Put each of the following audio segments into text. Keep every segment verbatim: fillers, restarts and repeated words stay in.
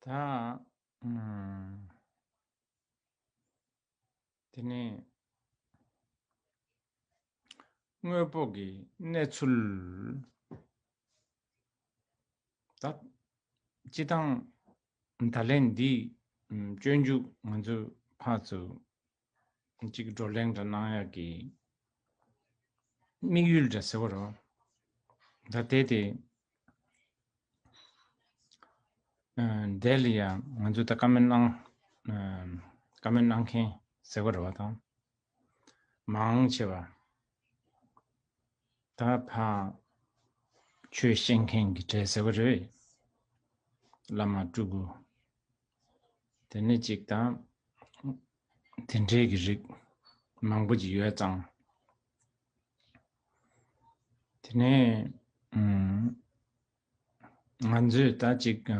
ད་ཨམ། དེ་ནས་དངོས་པོ་གི་གནས་ཚུལ། ད་སྤྱི་བཏང་ད་ལན་འདི་ཨམ་སྤྱོད་འཇུག་ང་ཚོ་ཕར་ཚུར་གཅིག་བགྲོ་གླེང་འདྲ་གནང་ཡག་གི་དམིགས་ཡུལ་འདྲ་ཟེར་བ་རེད། ད་དེ་དེ་ཨ་དེ་ལ་ཡང་ང་ཚོ་ད་བཀའ་མོལ་གནང་ཨ་བཀའ་མོལ་གནང་མཁན་ཟེར་བ་རེད་བ་དང་། མང་ཆེ་བ་ད་ཕར་ཆོས་བཤད་མཁན་གྱི་གྲས་ཟེར་བ་རེད། བླ་མ་སྤྲུལ་སྐུ། དེ་ནས་གཅིག་དང་། དེ་འདྲའི་གི་རིགས་མང་པོ་ཅིག་ཡོད་ཙང་། དེ་ནས་ཨམ་ང་ཚོས་ད་ཅིག་ཨ་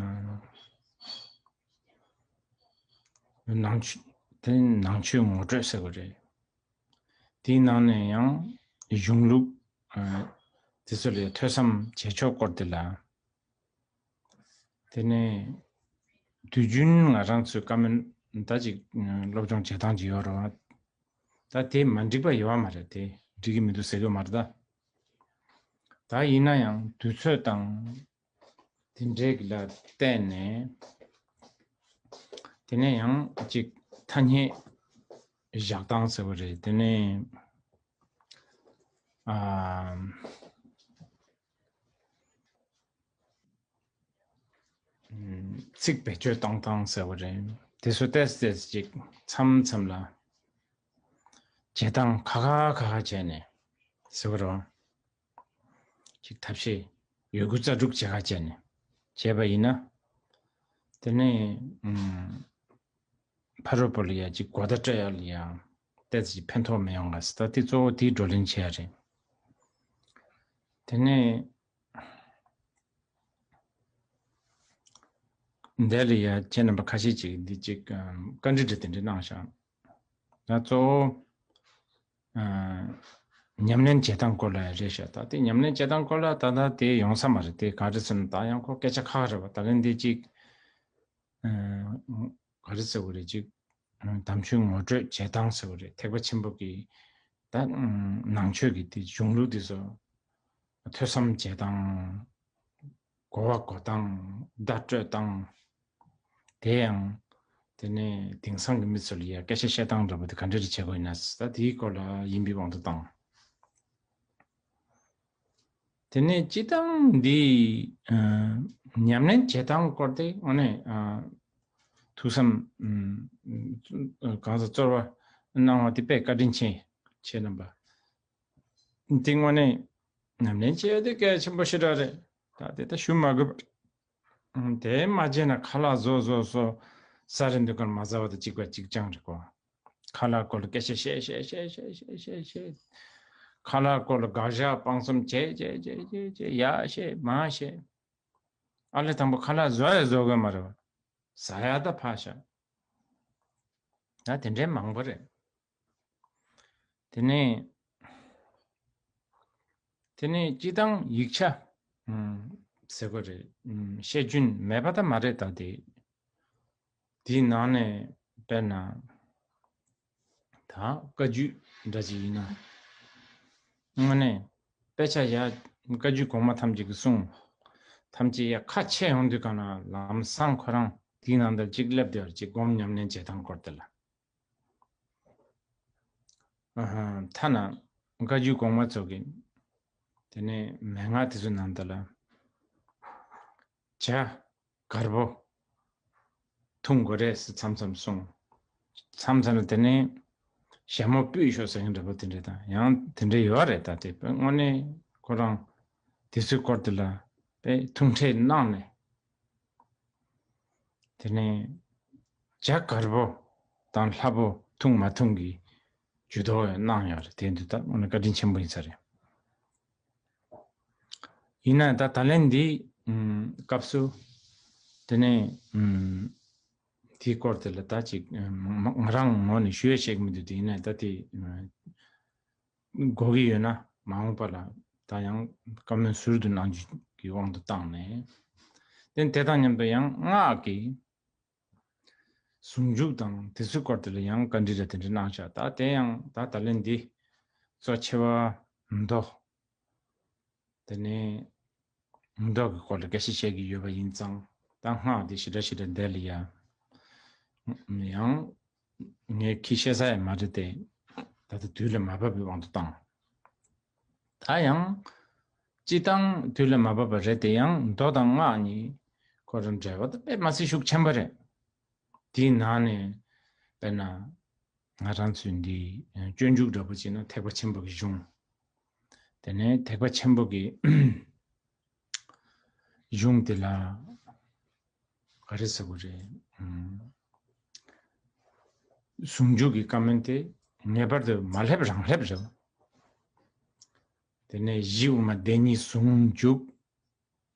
ནང་ཆོས་དེ་ནང་ཆོས་ངོ་སྤྲོད་ཟེར་བ་རེད། དེའི་ནང་ནས་ཡང་གཞུང་ལུགས་ཨ་དེ་ཚོ་ལ་ཐོས་བསམ་བྱེད་ཕྱོགས་སྐོར་དེ་ལ། དེ་ནས་དུས་རྒྱུན་ང་རང་ཚོའི་བཀའ་མོལ་ད་ཅིག་སློབ་སྦྱོང་བྱེད་སྟངས་ཅིག་ཡོད་རེད་བ། ད་དེ་མ་འགྲིག་པ་ཡོད་བ་མ་རེད། དེ་འགྲིག་གི་མི་འདུག་ཟེར་གི་མ་རེད་ད། ད་ཡིན་ན་ཡང་དུས་ཚོད་དང་དེ་འདྲའི་གི་ལ་བལྟས་ནས། དེ་ནས་ཡང་ཅིག་ཐ་སྙད་བཞག་སྟངས་ཟེར་བ་རེད། དེ་ནས་ཨ། ཚིག་བེད་སྤྱོད་གཏོང་སྟངས་ཟེར་བ་རེད། དེ་ཚོ་ཏོག་ཙམ་ཅིག་མཚམས་མཚམས་ལ་བྱེད་སྟངས་ཁ་ཁ་ཁ་ཁ་བྱས་ནས་ཟེར་བ་རེད། ཅིག་ཐབས་ཤེས་ཡོད་དགུ་རྩ་དྲུག་བྱེད་ཁ་བྱས་ནས་བྱས་པ་ཡིན་ན། དེ་ནས་ཨམ། ཕ་རོལ་པོ་ལ་ཡ་ཅིག་གོ་བརྡ་སྤྲོད་ཡ་ལ་ཡ་ཏོག་ཙམ་ཕན་ཐོགས་མི་ཡོང་ག་ཟེར། ད་དེ་གཙོ་བོ་དེའི་བགྲོ་གླེང་བྱེད་ཡ་རེད། དེ་ནས་འདི་ལ་ཡ་ཁྱེད་རྣམ་པ་ཁ་ཤས་ཅིག་འདི་ཅིག་ཨམ་བཀའ་འདྲི་འདྲ་དེ་འདྲ་གནང་ཤག་ད་གཙོ་བོ་ཨ་ཉམས་ལེན་བྱེད་སྟངས་སྐོར་ལ་རེད་ཤག་ད་དེ་ཉམས་ལེན་བྱེད་སྟངས་སྐོར་ལ་ད་ལྟ་དེ་ཡོང་ས་མ་རེད། དེ་ག་རེ་ཟེར་ན་ད་ཡང་ཁོ་སྐད་ཆ་ཁག་རེད་བ། ད་ལན་འདི་ཅིག་ཨ། ག་རེ་ཟེར་བ་རེད། ཅིག་དམ་ཆོས་ངོ་སྤྲོད་བྱེད་སྟངས་ཟེར་བ་རེད། ཐེག་པ་ཆེན་པོ་གི་ད་ནང་ཆོས་ཀྱི་དེ་གཞུང་ལུགས་དེ་ཚོ་ཐོས་བསམ་བྱེད་སྟངས། གོ་བ་གོ་སྟངས། བརྡ་སྤྲོད་སྟངས། དེ་ཡང་དེ་ནས་དེང་སང་གི་མི་ཚོ་ལ་ཡ་སྐད་ཆ་བཤད་སྟངས་འདྲ་པོ་དེ་ག་འདྲ་རེ་བྱེད་དགོས་ཡིན་ན་ད་དེའི་སྐོར་ལ་ཡིན་པའི་དབང་དུ་བཏང་། དེ་ནས་སྤྱི་བཏང་འདི་ཨ་ཉམས་ལེན་བྱེད་སྟངས་སྐོར་དེ་དངོས་གནས་ཨ་ཐུགས་བསམ་ཨ་གང་ཟག་གཙོ་བོ་གནང་བ་དེ་དཔེ་བཀའ་དྲིན་ཆེ། ཁྱེད་རྣམ་པ་འདི་དངོས་གནས་ཉམས་ལེན་བྱེད་ཡ་དེ་གལ་ཆེན་པོ་ཞེ་དྲག་རེད། ད་དེ་ད་ཞུ་མ་དགོས་པ། དེ་མ་བྱས་ན་ཁ་ལག་བཟོ་བཟོ་བཟོ་ས་རེ་འདུག་གར་མ་ཟ་བ་དང་གཅིག་པ་གཅིག་རྐྱང་རེད་གོ། ཁ་ལག་སྐོར་ལ་སྐད་ཆ་བཤད་བཤད་བཤད། ཁ་ལག་སྐོར་ལ་དགག་བཞག་སྤང་གསུམ་བྱས་བྱས་བྱས་བྱས་བྱས། ཡ་བཤད་མ་བཤད། ཨ་ལེ་དང་པོ་ཁ་ལག་བཟོ་ཡ་བཟོ་གི་མ་རེད་བ། ཟ་ཡ་ད་ཕར་བཞག་ད་དེ་འདྲའི་མང་པོ་རེད། དེ་ནས་དེ་ནས་སྤྱི་བཏང་ཡིག་ཆ་ཨམ་ཟེར་དགོས་རེད། ཨམ་བཤད་རྒྱུན་མེད་པ་ད་མ་རེད། ད་དེ་དེའི་ནང་ནས་དཔེར་ན་ད་བཀའ་བརྒྱུད་འདྲ་ཅིག་ཡིན་ན་དངོས་གནས་དཔེ་ཆ་ཡ་བཀའ་བརྒྱུད་གོང་མ་ཐམས་ཅད་ཀྱི་གསུང་ཐམས་ཅད་ཡ་ཁ་ཕྱེ་ཡོང་དུས་གང་ལ་ལམ་སང་ཁོ་རང་དེའི་ནང་དུ་གཅིག་སླེབས་བསྡད་པ་ཅིག་སྒོམ་ཉམས་ལེན་བྱེད་སྟངས་སྐོར་དེ་ལ། ཨ་ཧ། ཐ་ན་བཀའ་བརྒྱུད་གོང་མ་ཚོ་གི་དེ་ནས་མན་ངག་དེ་ཚོའི་ནང་དུ་ལ་ཇ་དཀར་པོ་འཐུང་དགོས་རེད་ཟེར་མཚམས་མཚམས་གསུངས། མཚམས་མཚམས་ལ་དེ་ནས་ཞྭ་མོ་སྤུས་ཤོག་ཟེར་མཁན་འདྲ་པོ་དེ་འདྲ་དང་ཡང་དེ་འདྲ་ཡོད་རེད། ད་དེ་དངོས་གནས་ཁོ་རང་དེ་ཚོའི་སྐོར་དེ་ལ་དཔེ་ཐུགས་ཁྲལ་གནང་ནས། དེ་ནས་ཇ་དཀར་པོ་དང་སླ་པོ་འཐུང་མ་འཐུང་གི་ཇུས་གཏོགས་གནང་ཡོད་རེད། དེ་འདི་ལྟར་དངོས་གནས་བཀའ་དྲིན་ཆེན་པོ་ཡིན་ས་རེད། ཡིན་ན་ད་ད་ལན་འདི་ཨམ་སྐབས་སུ་དེ་ནས་ཨམ་དེའི་སྐོར་དེ་ལ་ད་ཅིག་ཨམ་ང་རང་ངོས་ནས་ཞུ་ཡས་བཤད་ཀྱི་མི་འདུག་དེ་ཡིན་ན་ད་དེ་ཨམ་དགོས་ཀྱི་ཡོད་ན་མ་འོངས་པ་ལ་ད་ཡང་བཀའ་མོལ་ཟུར་དུ་གནང་རྒྱུ་གི་དབང་དུ་བཏང་ནས། དེ་དེ་དང་མཉམ་དུ་ཡང་སྔགས་ཀྱི་ ཟུང་འཇུག་དང་དེ་ཚོའི་སྐོར་དེ་ལ་ཡང་བཀའ་འདྲི་རེ་དེ་འདྲ་གནང་ཤག་ད་དེ་ཡང་ད་ད་ལན་འདི་གཙོ་ཆེ་བ་མདོ། དེ་ནས་མདོ་གི་སྐོར་ལ་སྐད་ཆ་བཤད་ཀྱི་ཡོད་པ་ཡིན་ཙང་ད་སྔགས་འདི་ཞེ་དྲག་ཞེ་དྲག་འདས་ལ་ཡ། ཡང་ངས་ཁྱི་བཤད་ས་ཡང་མ་རེད་དེ། ད་ལྟ་དུས་ལ་མ་བབས་པའི་དབང་དུ་བཏང་། ད་ཡང་། སྤྱི་བཏང་དུས་ལ་མ་བབས་པ་རེད་དེ་ཡང་མདོ་དང་སྔགས་གཉིས་ཁོ་རང་འབྲེལ་བ་ད་དཔེ་མ་སྲིད་ཤུགས་ཆེན་པོ་རེད། དེའི་ནང་ནས་དཔེར་ན་ང་རང་ཚོའི་འདི་སྤྱོད་འཇུག་འདྲ་པོ་བྱས་ན་ཐེག་པ་ཆེན་པོ་གི་གཞུང་། དེ་ནས་ཐེག་པ་ཆེན་པོ་གི་གཞུང་དེ་ལ་ག་རེ་ཟེར་དགོས་རེད། ཨུམ། ཟུང་འཇུག་གི་བཀའ་མོལ་དེ་ངེས་པར་དུ་མ་སླེབས་རང་སླེབས་རེད། དེ་ནས་གཞི་དབུ་མ་བདེན་གཉིས་ཟུང་འཇུག་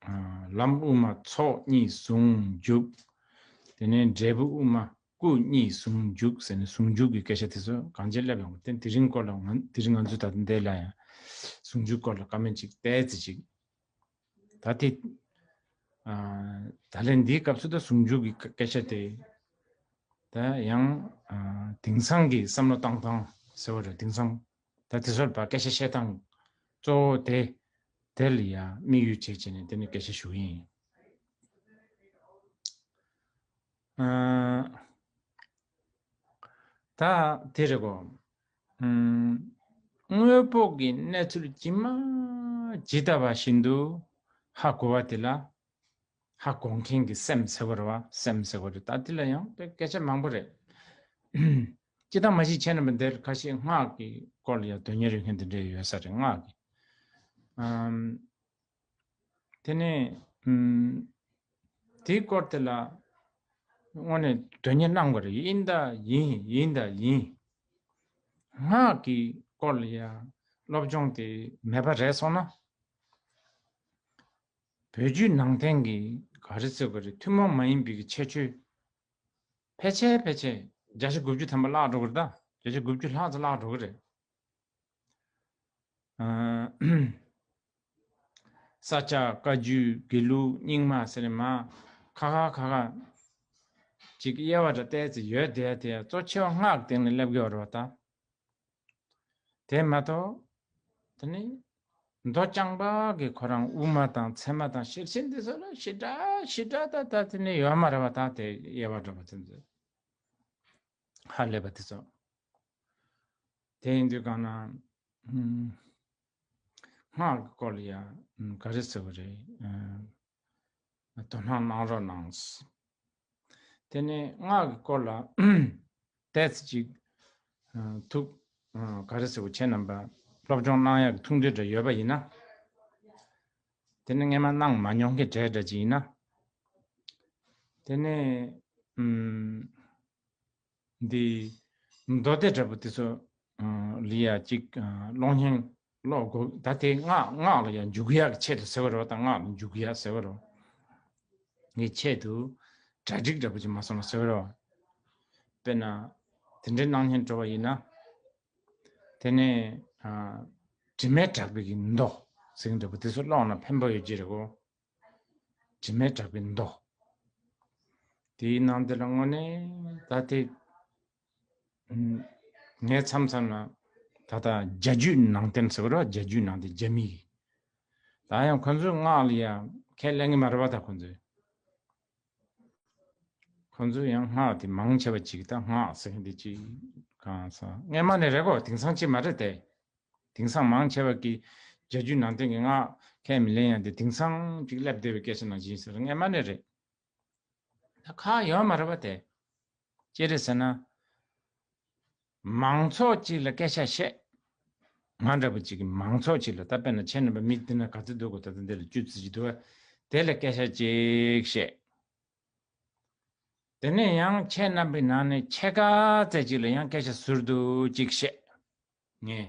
ཨ། ལམ་དབུ་མ་ཚོགས་གཉིས་ཟུང་འཇུག་དེ་ནས་འབྲས་བུ་དབུ་མ་སྐུ་གཉིས་ཟུང་འཇུག་ཟེར་ནས་ཟུང་འཇུག་གི་སྐད་ཆ་དེ་ཚོ་གང་ཅི་སླེབས་ཡོང་གི་དེ་དེ་རིང་སྐོར་ལ་ང་དེ་རིང་ང་ཚོས་ད་ལྟ་འདི་ལ་ཡང་ཟུང་འཇུག་སྐོར་ལ་བཀའ་མོལ་ཅིག་ཏོག་ཙམ་ཅིག་ད་དེ། ཨ། ད་ལན་འདིའི་སྐབས་སུ་ད་ཟུང་འཇུག་གི་སྐད་ཆ་དེ། ད་ཡང་། ཨ། དེང་སང་གི་བསམ་བློ་བཏང་སྟངས་ཟེར་བ་རེད་དེང་སང་། ད་དེ་ཚོར་ཕར་སྐད་ཆ་བཤད་སྟངས་གཙོ་བོ་དེ། དེ་ལ་ཡང་དམིགས་ཡུལ་བྱས་བྱས་ནས་དེ་ནས་སྐད་ཆ་ཞུ་གི་ཡིན། ཨ། ད་དེ་རེད་གོ། ཨུམ། དངོས་པོ་གི་གནས་ཚུལ་ཇི་མ་ཇི་ལྟ་བ་བཞིན་དུ་ཧ་གོ་བ་དེ་ལ་ཧ་གོ་མཁན་གྱི་སེམས་ཟེར་བ་རེད་བ། སེམས་ཟེར་བ་རེད། ད་དེ་ལ་ཡང་དཔེ་སྐད་ཆ་མང་པོ་རེད། ཅི་ལྟ་མ་ཞིག་བྱས་ན་མི་འདིར་ཁ་ཤས་སྔགས་ཀྱི་སྐོར་ལ་ཡང་དོན་གཉེར་ཡོད་མཁན་དེ་འདྲ་ཡོད་ས་རེད་སྔགས་ཀྱི། ཨམ། དེ་ནས་ཨུམ། དེའི་སྐོར་དེ་ལ་དངོས་གནས་དོན་གཉེར་གནང་དགོས་རེད། ཡིན་ད་ཡིན་ཡིན་ད་ཡིན། སྔགས་ཀྱི་སྐོར་ལ་ཡང་སློབ་སྦྱོང་དེ་མེད་པ་རེད་སོང་ན། བོད་བརྒྱུད་ནང་བསྟན་གྱི་ག་རེ་ཟེར་དགོས་རེད། ཐུན་མོང་མ་ཡིན་པའི་གི་ཁྱད་ཆོས་ཕལ་ཆེར་ཕལ་ཆེར་བརྒྱ་ཆ་དགུ་བཅུ་ཐམ་པ་བརླག་འགྲོ་གི་རེད་ད། བརྒྱ་ཆ་དགུ་བཅུ་ལྷག་ཙམ་བརླག་འགྲོ་གི་རེད། ཨ། ས་སྐྱ་བཀའ་བརྒྱུད་དགེ་ལུགས་རྙིང་མ་ཟེར་ནས་མ་ཁ་ཁ་ཁ་ཁ་ཅིག་དབྱེ་བ་འདྲ་བལྟས་ཚེ་ཡོད་བསྡད་དེ་གཙོ་ཆེ་བ་སྔགས་སྟེང་ནས་སླེབས་ཀྱི་ཡོད་རེད་བ་ད། དེ་མ་གཏོགས། དེ་ནི། མདོ་རྐྱང་པ་གི་ཁོ་རང་དབུ་མ་དང་ཚད་མ་དང་ཤེར་ཕྱིན་དེ་ཚོ་ལ་ཞེ་དྲག་ཞེ་དྲག་ད་ད་དེ་ནི་ཡོད་མ་རེད་བ། ད་དེ་དབྱེ་བ་འདྲ་བ་དེ་ཚོ་ཧ་ལས་པ་དེ་ཚོ། དེ་ཡིན་དུས་གང་ན། སྔགས་ཀྱི་སྐོར་ལ་ཡང་ག་རེ་ཟེར་བ་རེད། དོ་སྣང་གནང་རོགས་གནང་། དེ་ནས་སྔགས་ཀྱི་སྐོར་ལ་ཏོག་ཙམ་ཅིག་ཐུགས་ག་རེ་ཟེར་བ་ཁྱེད་རྣམ་པ་སློབ་སྦྱོང་གནང་ཡག་གི་ཐུགས་འདོད་འདྲ་ཡོད་པ་ཡིན་ན། དེ་ནི་སྔས་མ་གནང་མ་མྱོང་མཁན་གྲས་འདྲ་ཅིག་ཡིན་ན། དེ་ནས་ཨུམ། འདི་མདོ་སྡེ་འདྲ་པོ་དེ་ཚོ་ལ་ཡ་ཅིག་ཀློག་སྙིང་ཀློག་དགོས། ད་དེ་སྔགས་སྔགས་ལ་ཡ་འཇུག་ཡག་ཆེད་དུ་ཟེར་བ་རེད་བ། ད་སྔགས་ལ་འཇུག་ཡག་ཟེར་བ་རེད་བ། ངས་ཆེད་དུ་གྲ་སྒྲིག་འདྲ་པོ་ཅིག་མ་སོང་ན་ཟེར་བ་རེད་བ། དཔེར་ན་དེ་འདྲའི་གནང་སྙིང་བྲོ་བ་ཡིན་ན། དེ་ནས་དྲི་མེད་གྲགས་པའི་གི་མདོ་ཟེར་གི་འདྲ་པོ་དེ་ཚོ་ཀློག་ན་ཕན་པ་ཡོད་ཀྱི་རེད་གོ། དྲི་མེད་གྲགས་པའི་མདོ། དེའི་ནང་དེ་ལ་དངོས་གནས་ད་དེ། ངའི་མཚམས་མཚམས་ལ་ད་ལྟ་རྒྱ་རྒྱུད་ནང་བསྟན་ཟེར་བ་རེད་བ། རྒྱ་རྒྱུད་ནང་བསྟན་རྒྱ་མི་ཡི། ད་ཡང་ཁོ་ཚོས་སྔགས་ལ་ཡང་ཁས་ལེན་གི་མ་རེད་བ། ད་ཁོ་ཚོས། ཁོ་ཚོས་ཡང་སྔགས་དེ་མང་ཆེ་བ་ཅིག་ད་སྔགས་ཟེར་མཁན་དེ་ཅིག་གང་ཟག་སྔས་མ་ནས་རེད་གོ། དེང་སང་ཅིག་མ་རེད་དེ། དེང་སང་མང་ཆེ་བ་གིས་རྒྱ་རྒྱུད་ནང་བསྟན་གྱི་སྔགས་ཁས་མི་ལེན་ཡང་དེ་དེང་སང་ཅིག་སླེབས་བསྡད་པའི་སྐད་ཆ་ནང་བཞིན་ཟེར། སྔས་མ་ནས་རེད། ད་ཁག་ཡོད་མ་རེད་པ་དེ། ཅི་རེད་ཟེར་ན། མང་ཚོགས་གཅིག་ལ་སྐད་ཆ་བཤད། ང་འདྲ་པོ་གཅིག་གིས་མང་ཚོགས་གཅིག་ལ། ད་དཔེར་ན་ཁྱེད་རྣམ་པ་མི་འདི་ན་ག་ཚོད་འདུག་གོ། ད་ལྟ་འདི་ལ་བཅུ་ཙམ་ཅིག་འདུག་བ། དེ་ལ་སྐད་ཆ་གཅིག་བཤད། དེ་ནས་ཡང་ཁྱེད་རྣམ་པའི་ནང་ནས་ཕྱེད་ཀ་ཙམ་ཅིག་ལ་ཡང་སྐད་ཆ་ཟུར་དུ་གཅིག་བཤད། ངས་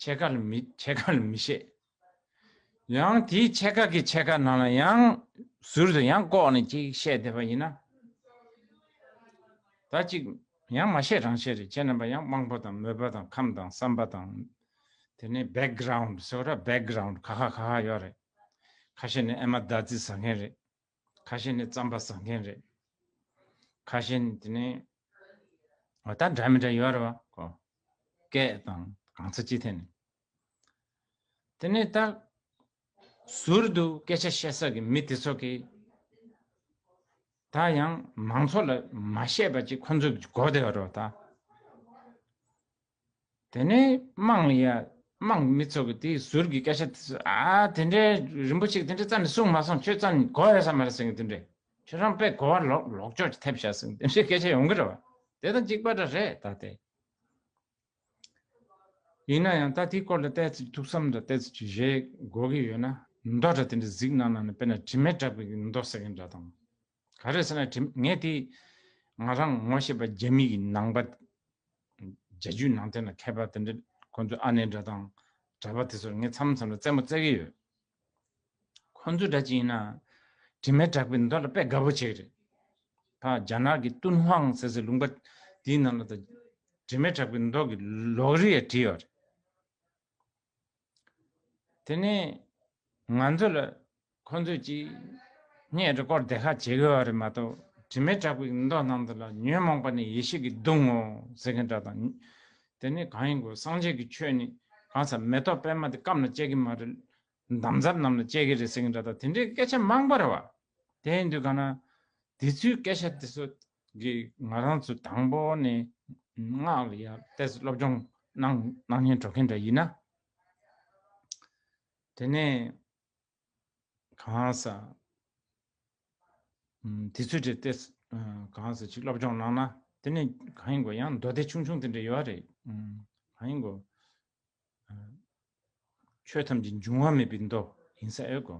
ཕྱེད་ཀ་ལ་མི་ཕྱེད་ཀ་ལ་མི་བཤད། ཡང་དེའི་ཕྱེད་ཀ་གི་ཕྱེད་ཀ་ནང་ལ་ཡང་ཟུར་དུ་ཡང་ལྐོག་ནས་གཅིག་བཤད་བསྡད་པ་ཡིན་ན། ད་གཅིག་ཡང་མ་བཤད་རང་བཤད་རེད། ཁྱེད་རྣམ་པ་ཡང་དབང་པོ་དང་མོས་པ་དང་ཁམས་དང་བསམ་པ་དང་། དེ་ནས་བེག་གྷ་རའུན་ཌི་ཟེར་བ་ར། བེག་གྷ་རའུན་ཌི་ག་ག་ག་ག་ཡོད་རེད། ཁ་ཤས་ནི་ཨེ་མ་ཟླ་རྩི་ཟ་མཁན་རེད། ཁ་ཤས་ནི་རྩམ་པ་ཟ་མཁན་རེད། ཁ་ཤས་ནི་དེ་ནས་འོ་ད་འདྲ་མི་འདྲ་ཡོད་རེད་བ་ཁོ། སྐད་དང་གང་ཚ་ཅི་ཐད་ནས། དེ་ནས་ད་ཟུར་དུ་སྐད་ཆ་བཤད་ས་གི་མི་དེ་ཚོ་གིས་ད་ཡང་མང་ཚོགས་ལ་མ་བཤད་པ་ཅིག་ཁོ་ཚོ་གི་གོ་བདེ་བ་རེད་བ་ད། དེ་ནས་དམངས་ལ་ཡ། དམངས་མི་ཚོ་གི་དེའི་ཟུར་གྱི་སྐད་ཆ་དེ་ཚོ། ཨ་དེ་འདྲའི་རིན་པོ་ཆེ་དེ་འདྲའི་རྩ་ནས་གསུངས་མ་སོང་། ཁྱོད་རྩ་ནས་གོ་ཡོད་ས་མ་རེད་ཟེར་མཁན་དེ་འདྲས། ཁྱོད་རང་དཔེ་གོ་བ་ལོག་ལོག་ཅོག་ཅིག་ཐེབས་བཞག་ཟེར་མཁན་དེ་འདྲའི་སྐད་ཆ་ཡོང་གི་རེད་བ། དེ་དང་གཅིག་པ་འདྲ་རེད་ད་དེ། ཡིན་ན་ཡང་ད་དེའི་སྐོར་ལ་ཏོག་ཙམ་ཐུགས་བསམ་འདྲ་ཏོག་ཙམ་ཅིག་བཞེས་དགོས་ཀྱི་ཡོད་ན། མདོ་འདྲ་དེ་འདྲ་གཟིགས་གནང་ན་ནི་དཔེར་ན་དྲི་མེད་བྲག་པའི་མདོ་ཟེར་མཁན་འདྲ་དང་། ག་རེ་ཟེར་ན་དྲི་ངས་དེ་ང་རང་ངོ་ཤེས་པ་རྒྱ་མི་གི་ནང་པ། རྒྱ་རྒྱུད་ནང་བསྟན་ལ་མཁས་པ་དེ་འདྲ་ཁོང་ཚོ་ཨ་ནེ་འདྲ་དང་གྲྭ་པ་དེ་ཚོར་ངས་མཚམས་མཚམས་ལ་རྩེད་མོ་རྩེ་གི་ཡོད། ཁོང་ཚོ་འདྲ་ཅིག་ཡིན་ན་དྲི་མེད་བྲག་པའི་མདོ་ལ་དཔེ་དགའ་པོ་བྱེད་ཀྱི་རེད། ད་རྒྱ་ནག་གི་ཏུན་ཧོང་ཟེར་སའི་ལུང་པ་དེའི་ནང་ལ་ད་དྲི་མེད་བྲག་པའི་མདོ་གི་ལོགས་རིས་ཡང་བྲིས་ཡོད་རེད། དེ་ནས་ང་ཚོ་ལ་ཁོང་ཚོས་ཅིག་བརྙས་རེ་སྐོར་དེ་ཁ་བྱེད་དགོས་པ་རེད་མ་གཏོགས། དྲི་མེད་བྲག་པའི་མདོ་ནང་དུ་ལ་ཉོན་མོངས་པ་ནི་ཡེ་ཤེས་ཀྱིས་བརྡུང་ངོ་ཟེར་མཁན་འདྲ་དང་། དེ་ནས་གང་ཡིན་དགོས། སངས་རྒྱས་ཀྱི་ཆོས་ནི་གང་ཟག་མེ་ཏོག་པད་མ་དེ་སྐམ་ལ་སྤྱད་ཀྱི་མ་རེད། འདམ་རྫབ་རྣམས་ལ་སྤྱད་ཀྱི་རེད་ཟེར་མཁན་འདྲ་དང་། དེ་འདྲའི་སྐད་ཆ་མང་པོ་རེད་བ། དེ་ཡིན་དུས་གང་ན། དེ་ཚོའི་སྐད་ཆ་དེ་ཚོ་གིས་ང་རང་ཚོ་དང་པོ་ནས་སྔགས་ལ་ཡར་ཏོག་ཙམ་སློབ་སྦྱོང་གནང་གནང་མཁན་འགྲོ་མཁན་འདྲ་ཡིན་ན། དེ་ནས་གང་ཟག་ཨུམ། དེ་ཚོའི་གྲས་ཏོག་ཙམ་གང་ཟག་ཅིག་སློབ་སྦྱོང་གནང་ན། དེ་ནས་གང་ཡིན་དགོས། ཡང་མདོ་སྡེ་ཆུང་ཆུང་དེ་འདྲ་ཡོད་རེད། ཨུམ། གང་ཡིན་དགོས། ཆོས་ཐམས་ཅད་འབྱུང་བ་མེད་པའི་མདོ་ཡིན་ས་ཡོད་གོ།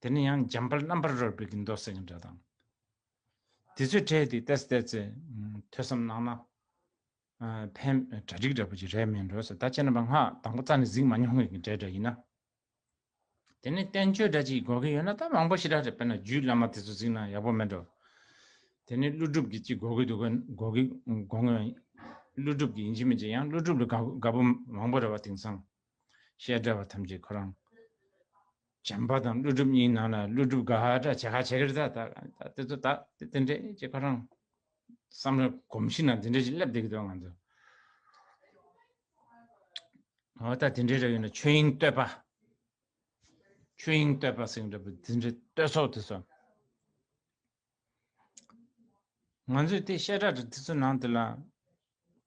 དེ་ནས་ཡང་འཇམ་དཔལ་རྣམ་པར་རོལ་པའི་གི་མདོ་ཟེར་གི་འདྲ་དང་། དེ་ཚོའི་གྲས་དེ་ཏོག་ཙམ་ཏོག་ཙམ་ཐོས་བསམ་གནང་ན་ཕན་གྲ་སྒྲིག་འདྲ་པོ་ཅིག་རེད་མིན་འགྲོ་ཟེར། ད་ཁྱེད་རྣམ་པ་སྔགས་དང་པོ་རྩ་ནས་གཟིགས་མ་མྱོང་མཁན་གྱི་གྲས་འདྲ་ཡིན་ན། དེ་ནས་བསྟན་བཅོས་འདྲ་ཅིག་དགོས་ཀྱི་ཡོད་ན་ད་མང་པོ་ཞེ་དྲག་རེད། དཔེར་ན་རྒྱུད་བླ་མ་དེ་ཚོ་གཟིགས་ན་ཡག་པོ་མེད་འགྲོ། དེ་ནས་ཀླུ་སྒྲུབ་ཀྱི་ཅིག་དགོས་ཀྱི་འདུག་ག་དགོས་ཀྱི་དགོས་ངེས། ཀླུ་སྒྲུབ་ཀྱི་ཡིན་གཅིག་མིན་གཅིག་ཡང་ཀླུ་སྒྲུབ་ལ་དགའ་དགའ་པོ་མང་པོ་རེད་བ། དེང་སང་བཤད་གྲྭ་བ་ཐམས་ཅད་ཁོ་རང་བྱམས་པ་དང་ཀླུ་སྒྲུབ་གཉིས་ནང་ལ་ཀླུ་སྒྲུབ་དགའ་འདྲ་བྱེད་ཁ་བྱེད་ཀྱི་རེད། ད་ད་དེ་ཚོ་ད་དེ་དེ་འདྲས་ཅིག་ཁོ་རང་བསམ་བློ་གོམས་གཤིས་ནང་དེ་འདྲས་ཅིག་སླེབས་བསྡད་ཀྱི་འདུག་ང་ཚོ། འོ་ད་དེ་འདྲས་རེད། ཡོད་ན་ཆོས་དབྱིངས་བསྟོད་པ། ཆོས་དབྱིངས་བསྟོད་པ་ཟེར་གྱི་འདྲ་པོ་དེ་འདྲའི་བསྟོད་ཚོགས་དེ་ཚོ། ང་ཚོས་དེ་བཤད་གྲྭ་དེ་ཚོ་ནང་དེ་ལ་